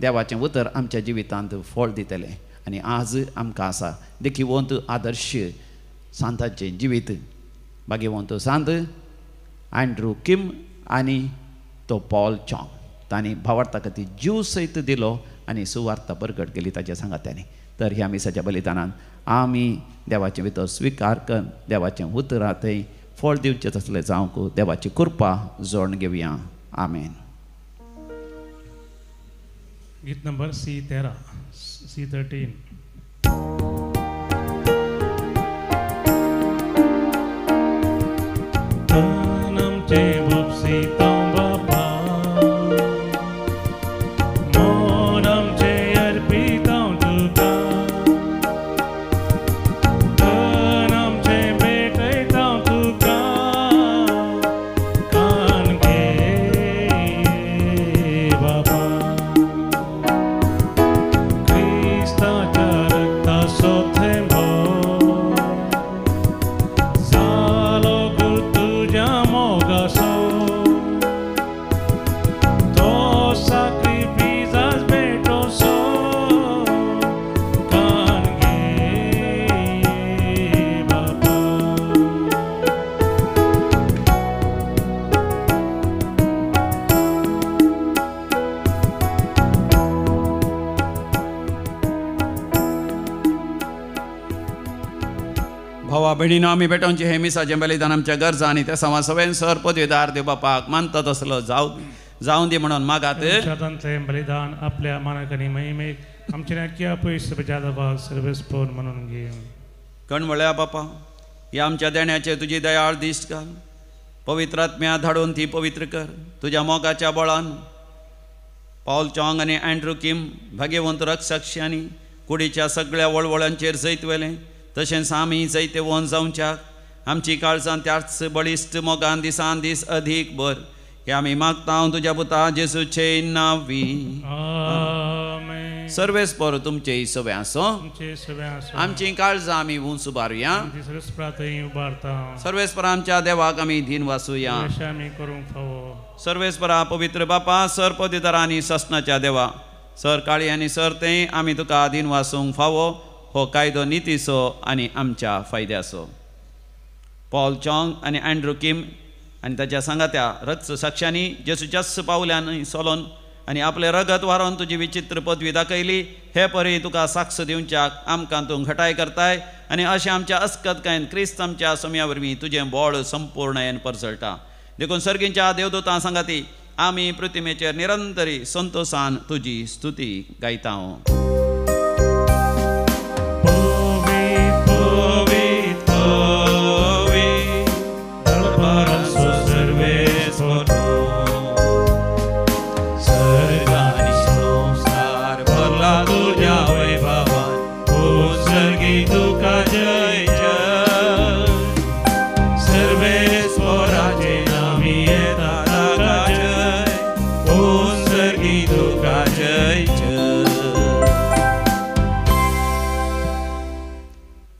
देवाचें उतर आमच्या जिवितांत फळ दितलें. आनी आज आमकां आसा देखीवंत आदर्श सांताचें जिवीत, भाग्यवंत सांत अँड्रू किम आनी तो पॉल चॉंग तांणी भावार्था खातीर जीव सयत दिलो आनी सुवार्थ परगट केली ताच्या सांगात्यांनी. तर ह्या मिसाच्या बलिदानान आमी देवाचें भितर स्विकार करून देवाचें उतरां थंय फळ दिवचें तसलें जावंक देवाची कृपा जोडून घेवया. आमेन. गीत नंबर C13 C13. भयणीनो आमी भेटोवचे हे मिसाचें बलिदान आमच्या गरजा आनी त्या सवा सवें सर पदवीदार देव बापाक मानता तसलो जावं दी म्हणून मागात. बलिदान आपल्या मानाक आनी महिमेक आमच्या नाक्या पयस सर्वेस्पोर म्हणून घेवन कण म्हळ्या बापा ह्या आमच्या देण्याचे तुजी दयाळ दिश्ट घाल. पवित्र आत्म्या धाडून ती पवित्र कर. तुज्या मोगाच्या बळान पावल चॉंग आनी अँड्रू किम भाग्यवंत रक्षाक्षांनी कुडीच्या सगळ्या वळवळांचेर जैत व्हेलें, तशेंच आमी जैतवंत जावच्याक आमची काळजान त्याच बळिश्ट मोगान दिसान दीस अधीक भर हे आमी मागता तुज्या पुता जेजूचे नांवी. सर्वेस्पर तुमचे सवे आसो. आमची काळजां आमी उंच उबारुया. सर्वेस्पर आमच्या देवाक आमी धीन वासुया. सर्वेस्परा पवित्र बापा, सर पवित्र आनी ससनाच्या देवा, सर काळी आनी सर तें आमी तुका धीन वासूंक फावो हो कायदो नितीचो आनी आमच्या फायद्याचो. पॉल चॉंग आनी अँड्रू किम आनी ताच्या सांगात्या रक्त साक्षांनी जेजूच्याच पावल्यान सोलोन आनी आपलें रगत वारोवन तुजी विचित्र पदवी दाखयली. हे परी तुका साक्ष दिवच्याक आमकां तूं घटाय करताय आनी अशें आमच्या अस्कतकायेन क्रिस्त आमच्या सम्या वरवीं तुजें बळ संपूर्णयेन परजळटा. देखून सर्गींच्या देवदूतां सांगाती आमी पृथ्वीचेर निरंतरी संतोशान तुजी स्तुती गायता.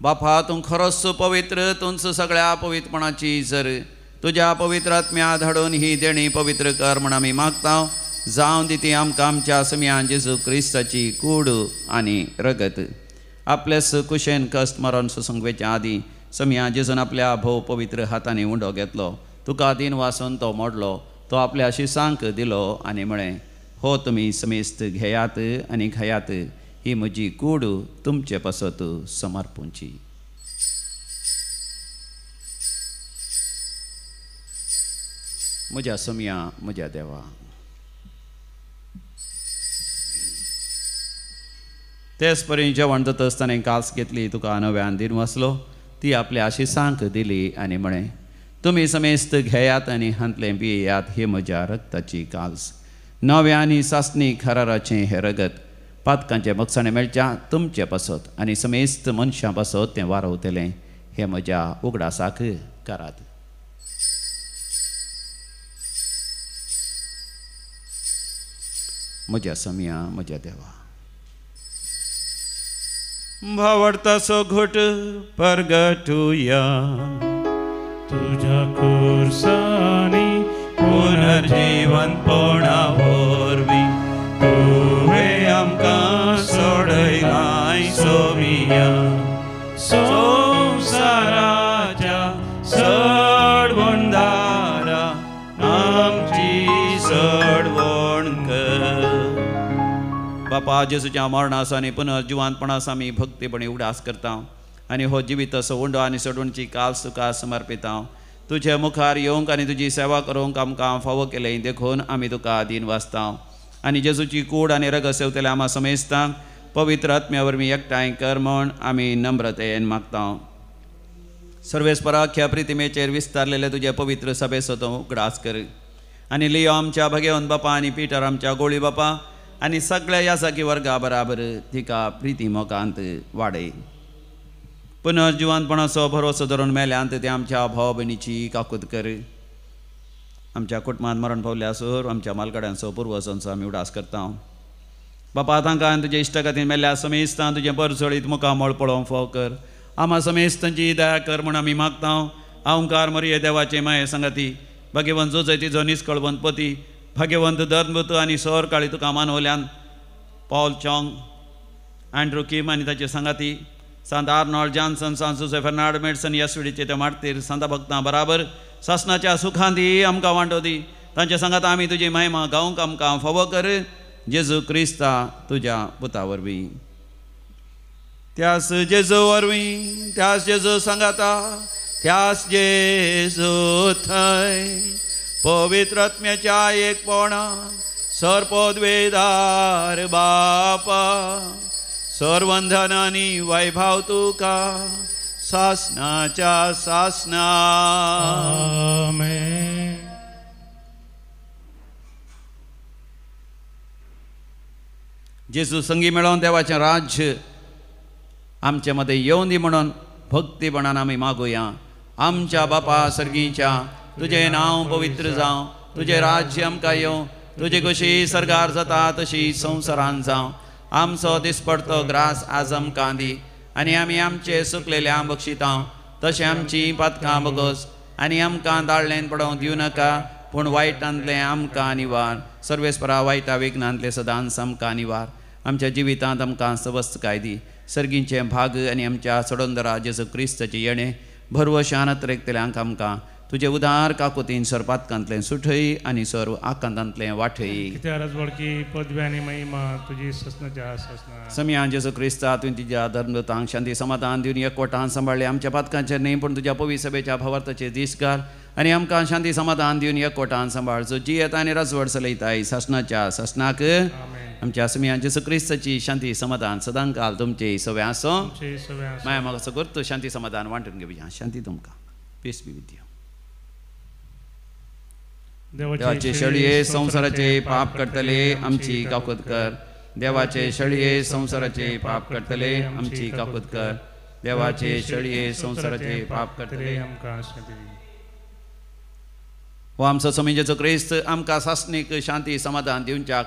बापा, तूं खरोच पवित्र, तूंच सगळ्या पवित्रपणाची जर तुज्या पवित्र आत्म्या धाडून ही देणी पवित्र कर म्हण आमी मागता. जावं दी ती आमकां आमच्या सम्यान जेजू क्रिस्ताची कूड आनी रगत. आपलेच कुशेन कश्ट मरण सोसूंक वेच्या आदीं सम्या जेजून आपल्या भोव पवित्र हातांनी उंडो घेतलो, तुका दीन वासून तो मोडलो, तो आपल्या शिसांक दिलो आनी म्हळें, हो तुमी समेस्त घेयात आनी खायात, ही म्हजी कूड तुमचे पासत समर्पूंची. म्हज्या सम्या, म्हज्या देवा. तेच परी जेवण जाता आसतना कास घेतली, तुका नव्यान दीन वाचलो, ती आपल्या आशिसांक दिली आनी म्हळें, तुमी समेस्त घेयात आनी हांतलें पियेयात, ही म्हज्या रक्ताची काल्स, नव्या आनी सासणी खराराचें हें रगत पातकांचे बक्षाणे मेळच्या तुमचे पासत आनी समेस्त मनशां पासत तें वारवतलें, हें म्हज्या उगडासाक करात. म्हज्या सम्या, म्हज्या देवा. भावडतासो घोट परगटुया तुझ्या खुर्सानी पुनर्जीवनपणा वरवीं तुवें आमकां सोडयलाय सोमिया. संवसाराच्या सडवणदारा आमची सडवण कर. बापा, जेजूच्या मरणाचो आनी पुनर्जिवंतपणाचो आमी भक्तीपणी उगडास करता आनी हो जिवीत असो उंडो आनी सोडवणची काल तुका समर्पिता. तुजे मुखार येवंक आनी तुजी सेवा करूंक आमकां फावो केलें देखून आमी तुका दीन वाचता. आनी जेजूची कूड आनी रगत सेवतले आमा समेस्तांक पवित्र आत्म्या वरवीं एकठांय कर म्हण आमी नम्रतेन मागता. सर्वेस्पराख्या प्रितिमेचेर विस्तारलेले तुजे पवित्र सभेचो तूं उगडास कर आनी लियो आमच्या भगेवन बापा आनी पिटर आमच्या गोळी बापा आनी सगळ्या यासाकी वर्गा बराबर तिका प्रिती मोगांत वाडय. पुनर्जिवंतपणाचो भरोसो धरून मेल्यांत ते आमच्या भाव भयणीची काकूत कर. आमच्या कुटुंबांत मरण पावल्या आसर आमच्या मालगड्यांचो पुर्वजांचो आमी उडास करता. बापा, तांकां तुजे इश्टागतीन मेल्ल्या समेस्तां तुजें परजळीत मुखामळ पळोवंक फाव कर. आमा समेस्तांची दया कर म्हूण आमी मागता. अहंकार मरिये देवाचे माये सांगाती भाग्यवंत जोजय तिजो निस्कळवंत पती भाग्यवंत धर्मृत आनी सर काळी तुका मानवल्यान पॉल चॉंग, अँड्रू किम आनी ताचे सांगाती सांत आर्नॉल्ड जॉन्सन, सांत जुझे फेर्नांड मेडसन येसुडीचे ते मार्तीर सांता भक्तां बराबर सासनाच्या सुखान दी आमकां वांटो दी. तांचे सांगात आमी तुजी महिमा गावंक आमकां फावो कर. जेजू क्रिस्ता तुज्या पुता वरवीं. त्यास जेजू वरवीं, त्यास जेजू सांगाता, त्यास जेजू थंय पवित्र आत्म्याच्या एकपणा सर्पोद्वेदार बापा सर्वंधनानी वैभव तुका सासनाच्या सासना. आमेन. जेजू संगी मेळोवन देवाचें राज्य आमचे मदें येवन दी म्हणून भक्तीपणान आमी मागुया. आमच्या बापा सर्गीच्या, तुजें नांव पवित्र जावं, तुजें राज्य आमकां येवं, तुजी कशी सरकार जाता तशी संवसारान जावं. आमचो दिसपडतो ग्रास आज आमकां दी आनी आमी आमचे सुकलेल्या बक्षितां तशें आमची पातकां बगस आनी आमकां दाळ्ळेन पडोवंक दिवं नाका, पूण वायटांतलें आमकां निवार. सर्वेस्परा वायटा विघ्नांतलें सदांच आमकां निवार. आमच्या जिवितांत आमकां सवस्तकाय दी. सर्गींचें भाग आनी आमच्या सोडंदरा जेजू क्रिस्ताचें येणें भरवशान अत्रेकतल्यांक आमकां तुजे उदार काकुतीन सर्पातकांतलें सुठय आनी सर्व आकांतांतलें वाठय. पदवी आनी महिमा तुजी ससनाच्या ससना. समिया जेजू क्रिस्ता तुवें तुज्या धर्मदूतांक शांती समाधान दिवन एकवटान सांबाळ्ळे. आमच्या पातकांचेर न्हय पूण तुज्या पवी सभेच्या भावार्थाचेर दीस घाल आनी आमकां शांती समाधान दिवन एकवटान सांबाळ. जो जियेता आनी राजवट चलयताय सासनाच्या सासनाक. आमच्या समिया जेजू क्रिस्ताची शांती समाधान सदांकाल तुमचे सगळें आसूं. माया म्हाका करतो शांती समाधान वांटून घेवया. शांती तुमकां. Peace be with you. देवाचे शेळये संवसाराचे पाप करतले आमची काकूत कर. देवाचे शेळये संवसाराचे पाप करतले आमची काकूत कर. देवाचे शेळये संवसाराचे पाप करतले आमकां शांती. हो आमचो स्वामी जेजू क्रिस्त आमकां सासणीक शांती समाधान दिवच्याक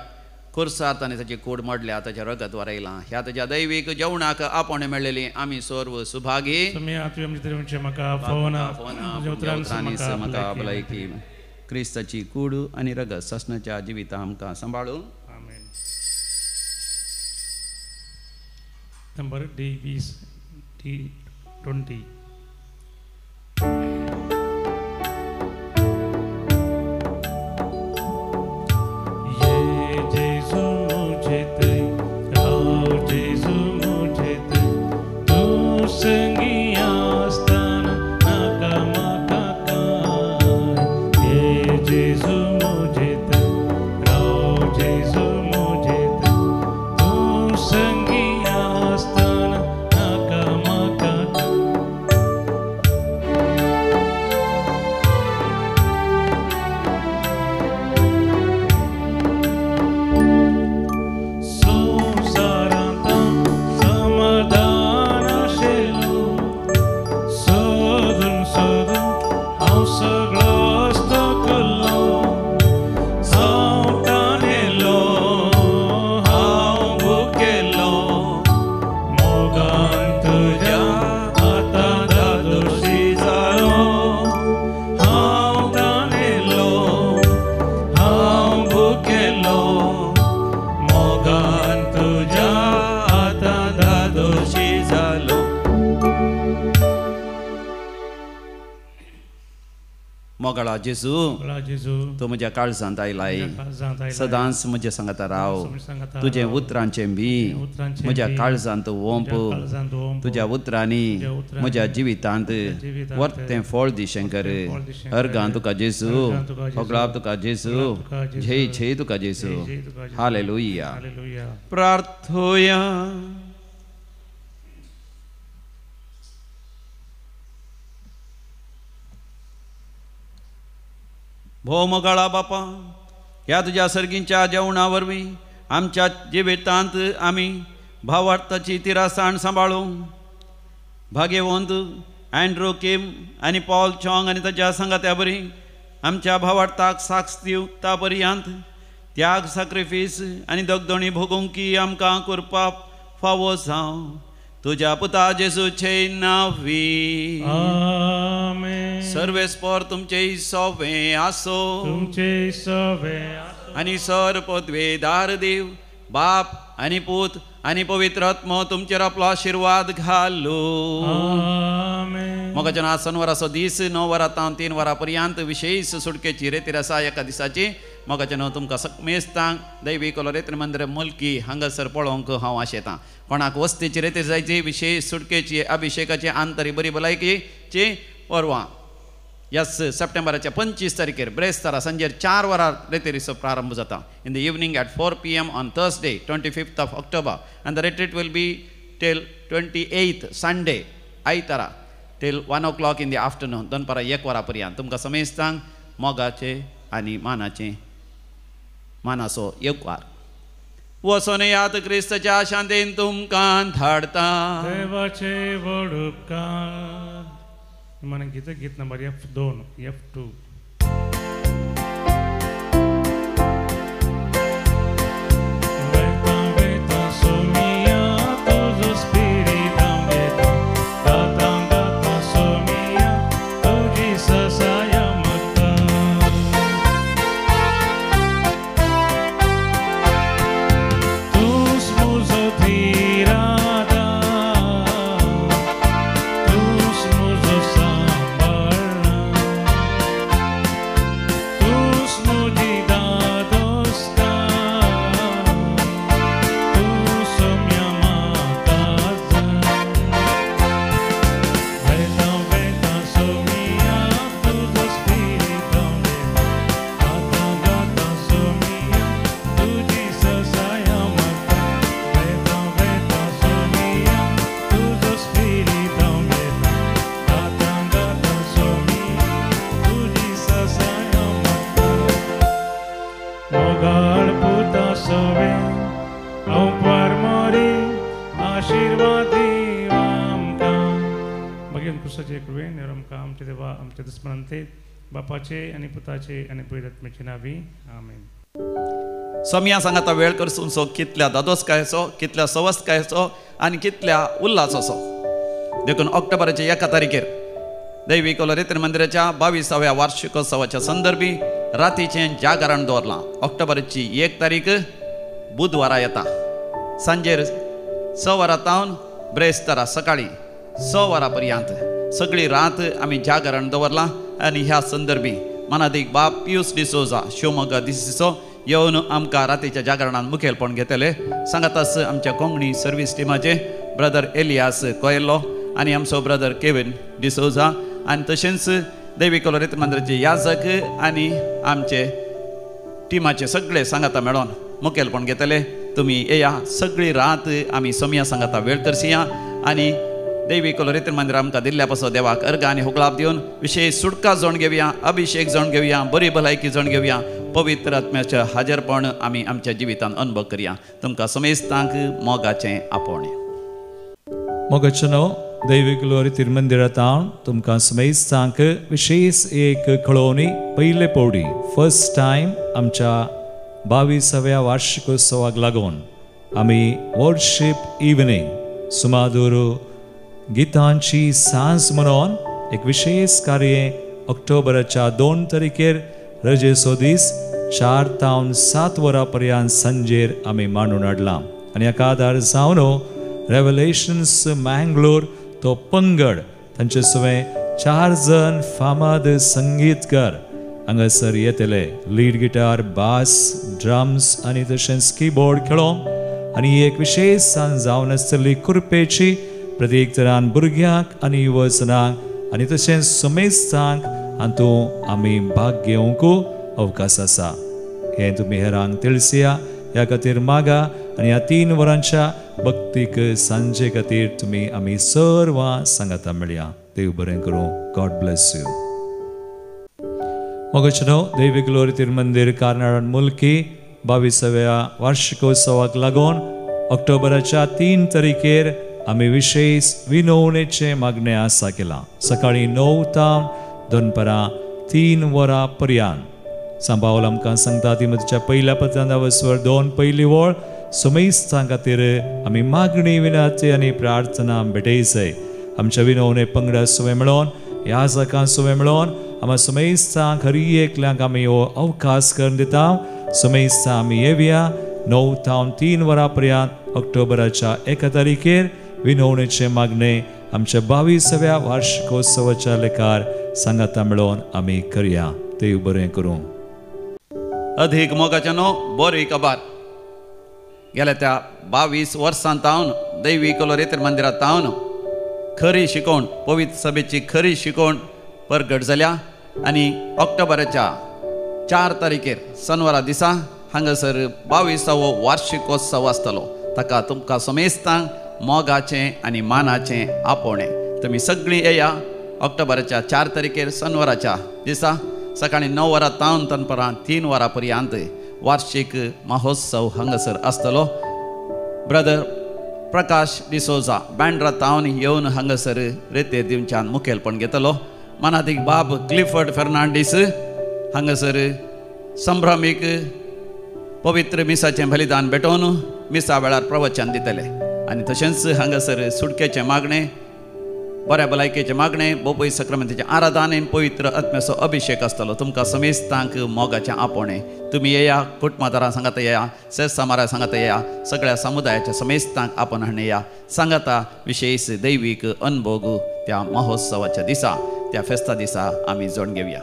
खुर्सात आनी ताची कूड मोडल्या, ताचें रगत वारयलां. ह्या ताच्या दैवीक जेवणाक आपोवणें मेळ्ळेली आमी सर्व सुभागी. म्हाका भलायकी. क्रिस्ताची कूड आनी रगत सासणाच्या जिविता आमकां सांबाळू. आमेन. Number D 20 D 20. ये जेजू मुझे ते राव जेजू मुझे ते तू संगी आसताना नाका म्हाका काय. ये जेजू मुझे ते राव जेजू मुझे ते तू संगी आसताना नाका म्हाका काय. संवसारांत समाधान आशिल्लो सोदून सोदून हांव सगळोच थकलो. हांव तानेलो हांव भुकेलो मोगान तुज्या आतां धादोशी जालो. हांव तानेलो हांव भुकेलो मोगान तुज्या आतां धादोशी जालो. मोगाळा जेजू, जेजू तूं म्हज्या काळजांत आयलाय, सदांच म्हज्या सांगाता राव. तुजें उतरांचें बी म्हज्या काळजांत ओंप. तुज्या उतरांनी म्हज्या जिवितांत वर्तें फळ दी शंकर. अर्गां तुका जेजू, होगळाप तुका जेजू, झेय झेय तुका जेजू. हालेलुया. प्रार्थोया. भोव मोगाळा बापा, ह्या तुज्या सर्गींच्या जेवणा वरवीं आमच्या जिवितांत आमी भावार्थाची तिरासाण सांबाळूं. भाग्यवंत अँड्रू किम आनी पॉल चोंग आनी ताच्या सांगात्या बरी आमच्या भावार्थाक साक्ष दिवता पर्यंत त्याग साक्रिफीस आनी दगदणी भोगोवंकी आमकां करपाक फावो जावं. तुज्या पुता जेजूचे नांवी. आमेन. सर्वेस्पर तुमचे सोवे आसो. तुमचे सोवे आसो. आनी सर पदवेदार देव बाप आनी पूत आनी पवित्र आत्मो तुमचेर आपलो आशिर्वाद घालो. आमेन. मोगाच्यान आज सनवाराचो दीस 9 वरां तावन 3 वरां पर्यंत विशेष सुटकेची रेतीर आसा एका दिसाची. मोगाच्यान तुमकां समेस्तांक दैवीक रेत्र मंदिर मुलकी हांगासर पळोवंक हांव आशेतां. कोणाक वस्तीची रेतीर जायची विशेष सुटकेची अभिषेकाची आंतरी बरी भलायकीची परवां यस सप्टेंबराच्या 25 तारखेर ब्रेस्तारा सांजेर 4 वरां रेतेरीचो प्रारंभ जाता. In the evening at 4 PM on Thursday 25th of October and the retreat will be till 28th Sunday आयतारा. Till 1 o'clock in the afternoon, दनपारां 1 वरां पर्यंत तुमकां समेस्तांक मोगाचे आनी मानाचे मानाचो येवकार. वचोन यात क्रिस्ताच्या शांतीन तुमकां धाडता. देवाचे व्हड उपकार. मन गीत गीत नंबर F2 F2. बापाचे आनी पुताचे आनी पवित्र आत्म्याचे नांवी आमेन. सोमया सांगाता वेळ करसूनसो कितल्या दादोसकायचो, कितल्या सवस्तकायचो आनी कितल्या उल्हासाचो. देखून ऑक्टोबराच्या 1 तारखेर दैवी कोलोरेत्र मंदिराच्या 22व्या वार्षिकोत्सवाच्या संदर्भी रातीचें जागरण दवरलां. ऑक्टोबराची 1 तारीख बुधवारा येता. सांजेर 6 वरां तावन ब्रेस्तारा सकाळीं 6 वरां पर्यंत सगळी रात आमी जागरण दवरलां. आनी ह्या संदर्भी मानादीक बाप पियूस डिसोजा शिवमोगा दिसो येवन आमकां रातीच्या जागरणान मुखेलपण घेतले. सांगातास आमच्या कोंकणी सर्वीस टिमाचे ब्रदर एलियास कोयलो आनी आमचो ब्रदर केविन डिसोजा आनी तशेंच देवी कोलोरेत मंदिराचे याजक आनी आमचे टिमाचे सगळे सांगाता मेळोन मुखेलपण घेतले. तुमी येया, सगळी रात आमी सोमया सांगाता वेळ करसिया आनी देवी कोलोरेत्र मंदिर आमकां दिल्ल्या पासो देवाक अर्घ आनी हुकलाप दिवन विशेष सुटका जावन घेवया, अभिशेक जावन घेवया, बरी भलायकी जावन घेवया. पवित्र आत्म्याचें हाजरपण आमी आमच्या जिवितांत अनुभव करया. तुमकां समेस्तांक मोगाचें आपोवणें. मोगाचें नांव दैवी कोलोरेत्र मंदिरांत तुमकां समेस्तांक विशेष एक कळोवणी. पयले पावटी फर्स्ट टायम आमच्या 22व्या वार्षिकोत्सवाक लागून आमी वर्शीप इव्हनिंग सुमादूर गितांची सांज म्हणून एक विशेष कार्य ऑक्टोबराच्या 2 तारखेर रजेचो दीस 4 तावन 7 वरां पर्यंत सांजेर आमी मांडून हाडलां. आनी हाका आदार जावन रेवलेशन्स मँगलोर तो पंगड तांचे सवें 4 जण फामाद संगीतकार हांगासर येतले. लीड गिटार, बास, ड्रम्स आनी तशेंच किबोर्ड खेळोंक. आनी एक विशेष सांज जावन आसतली कुर्पेची प्रत्येक तरान भुरग्यांक आनी युवजनांक आनी तशेंच समेस्तांक हातूंत आमी भाग घेवंक अवकाश आसा. हें तुमी हेरांक तिळसिया ह्या खातीर मागा आनी ह्या 3 वरांच्या भक्तीक सांजे खातीर तुमी आमी सर्वां सांगाता मेळया. देव बरें करूं. God bless you. मोगाचें नांव दैवी ग्लोरी मंदिर कार्नाड मुल्की 22व्या वार्षिकोत्सवाक लागून ऑक्टोबराच्या 3 तारखेर आमी विशेष विनवणेचें मागणें आसा केलां. सकाळीं 9 तावन दनपरां 3 वरां पर्यंत. सांबावल आमकां सांगता तिमोथीच्या पयल्या पत्रांत वसवर 2 पयली वळ समेस्तां खातीर आमी मागणी विनाती आनी प्रार्थना भेटयचय. आमच्या विनवणे पंगडा सुवें मेळोन ह्या जाकां सुवें मेळोन आमा समेस्तांक हरी एकल्यांक आमी हो अवकाश करून दिता. समेस्तां आमी येवया 9 तावन 3 वरां पर्यंत ऑक्टोबराच्या 1 तारखेर विनवणेचें मागणें आमच्या 22व्या वार्षिकोत्सवाच्या लेखार सांगाता मेळोन आमी करया. देव बरें करूं. अधिक मोगाच्या न्हू बरी खबर. गेल्या त्या 22 वर्सां तावन दैवी कोलोरेत्र मंदिरांत तावन खरी शिकवण, पवित्र सभेची खरी शिकवण परगट जाल्या आनी ऑक्टोबराच्या 4 तारखेर शनवारा दिसा हांगासर 22वो वार्षिकोत्सव आसतलो. ताका तुमकां समेस्तांक मोगाचें आनी मानाचें आपोवणें. तुमी सगळीं येया ऑक्टोबराच्या 4 तारखेर शनिवाराच्या दिसा सकाळीं 9 वरां तावन दनपरां 3 वरां पर्यंत वार्षिक महोत्सव हांगासर आसतलो. ब्रदर प्रकाश डिसोजा बँड्रा तावन येवन हांगासर रेते दिवच्यान मुखेलपण घेतलो. मनादीक बाब क्लिफर्ड फेर्नांडीस हांगासर संभ्रमीक पवित्र मिसाचें बलिदान भेटोवन मिसा वेळार प्रवचन दितले. आनी तशेंच हांगासर सुटकेचें मागणें, बऱ्या भलायकेचें मागणें, बोपय सक्रामेंताचें आराधन आनी पवित्र आत्म्याचो अभिशेक आसतलो. तुमकां समेस्तांक मोगाचें आपोवणें. तुमी येया, कुटुंबादारां सांगाता येया, सेस सामारा सांगाता येया, सगळ्या समुदायाच्या समेस्तांक आपोवन हाडून येया. सांगाता विशेष दैवीक अनभोग त्या महोत्सवाच्या दिसा, त्या फेस्ता दिसा आमी जोड घेवया.